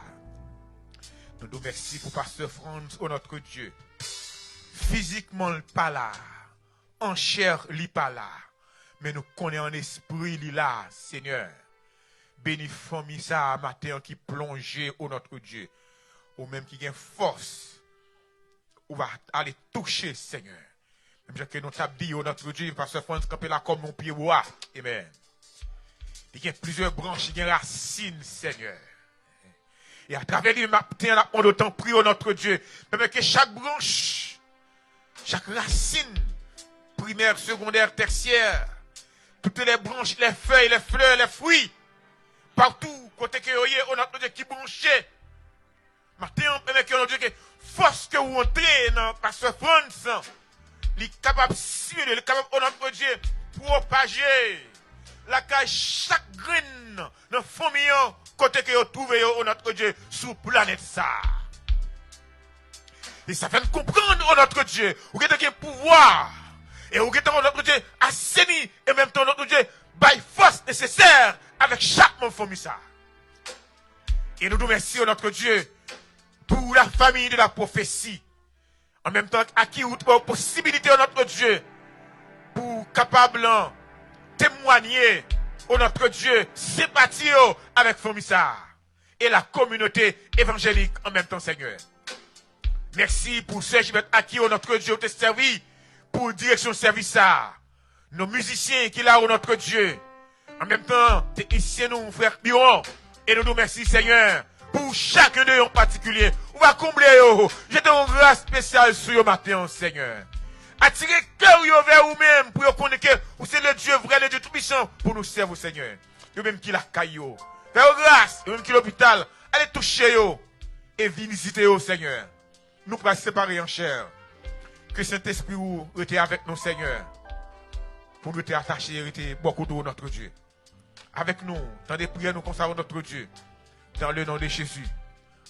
Nou di w mèsi pou pastè Frantz, o notre Dieu. Fizikman l pa la, an chè li pa la, men nou konnen an espri li la, Senyè. Beni fanmi sa a maten an ki plonje, o notre Dieu. Ou menm ki gen fòs, ou va ale touche, Senyè. Menm jan ke nou t ap di, o notre Dieu, pastè Frantz kanpe la kòm yon pyebwa. Amen. Li gen plizyè branch, li gen rasin, Senyè. E atravè li menm, maten an, n ap mande w, tanpri, o notre Dieu, pèmèt ke chak branch, chak rasin, primè, segondè, tèsyè, toutes les branches, les feuilles, les fleurs, les fruits, patou kote ke yo ye, o notre Dieu, ki branche, maten an, pèmèt ke, o notre Dieu, ke fòs ke ou antre nan pastè Frantz, li kapab simile, li kapab, o notre Dieu, pwopaje lakay chak grenn nan fanmi an, kote ke yo twouve yo, o notre Dieu, sou planèt sa. E sa fè n konprann, o notre Dieu, ou gentan gen pouvwa. E ou gentan, o notre Dieu, aseni, e menm tan, o notre Dieu, bay fòs nesesè avèk chak manm fanmi sa. E nou di w mèsi, o notre Dieu, pour la famille de la prophétie. An menm tan, a ki ou te ba yo posibilite, o notre Dieu, pou w kapab lan temwanye, o notre Dieu, senpati yo avèk fanmi sa a e la kominote evanjelik an menm tan, Senyè. Mèsi pou sè Jibèt Aki, o notre Dieu, ou te sèvi pou direksyon sèvis sa a. Nou mizisyen ki la, o notre Dieu. An menm tan, teknisyen nou, frè Biron. E nou di w mèsi, Senyè, pou chak de yo an patikilye. Ou va konble yo. Jete yon gras espesyal sou yo maten an, Senyè. Atire kè yo vè ou menm pou yo konnen ke ou se le Dieu vrai, le Dieu tout-puissant, pou nou sèvi w, Senyè. Yo menm ki lakay yo. Fè yo gras, yo menm ki lopital. Ale touche yo. E vin vizite yo, Senyè. Nou pral separe an chè. Ke Sentespri ou rete avèk nou, Senyè. Pou nou rete atache, rete bò kote w, notre Dieu. Avèk nou, tande priyè nou konsa, o notre Dieu. Dans le nom de Jésus.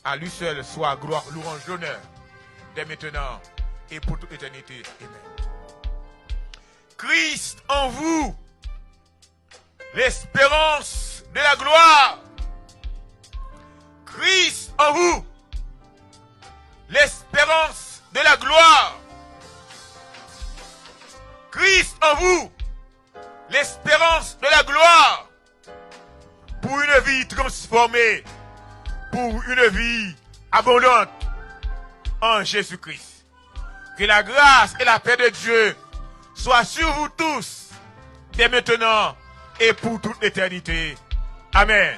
À lui seul soit gloire, louange, l'honneur, dès maintenant et pour toute éternité. Amen. Christ en vous, l'espérance de la gloire. Christ en vous, l'espérance de la gloire. Christ en vous, l'espérance de la gloire. Pour une vie transformée, pour une vie abondante en Jésus-Christ. Que la grâce et la paix de Dieu soient sur vous tous, dès maintenant et pour toute l'éternité. Amen.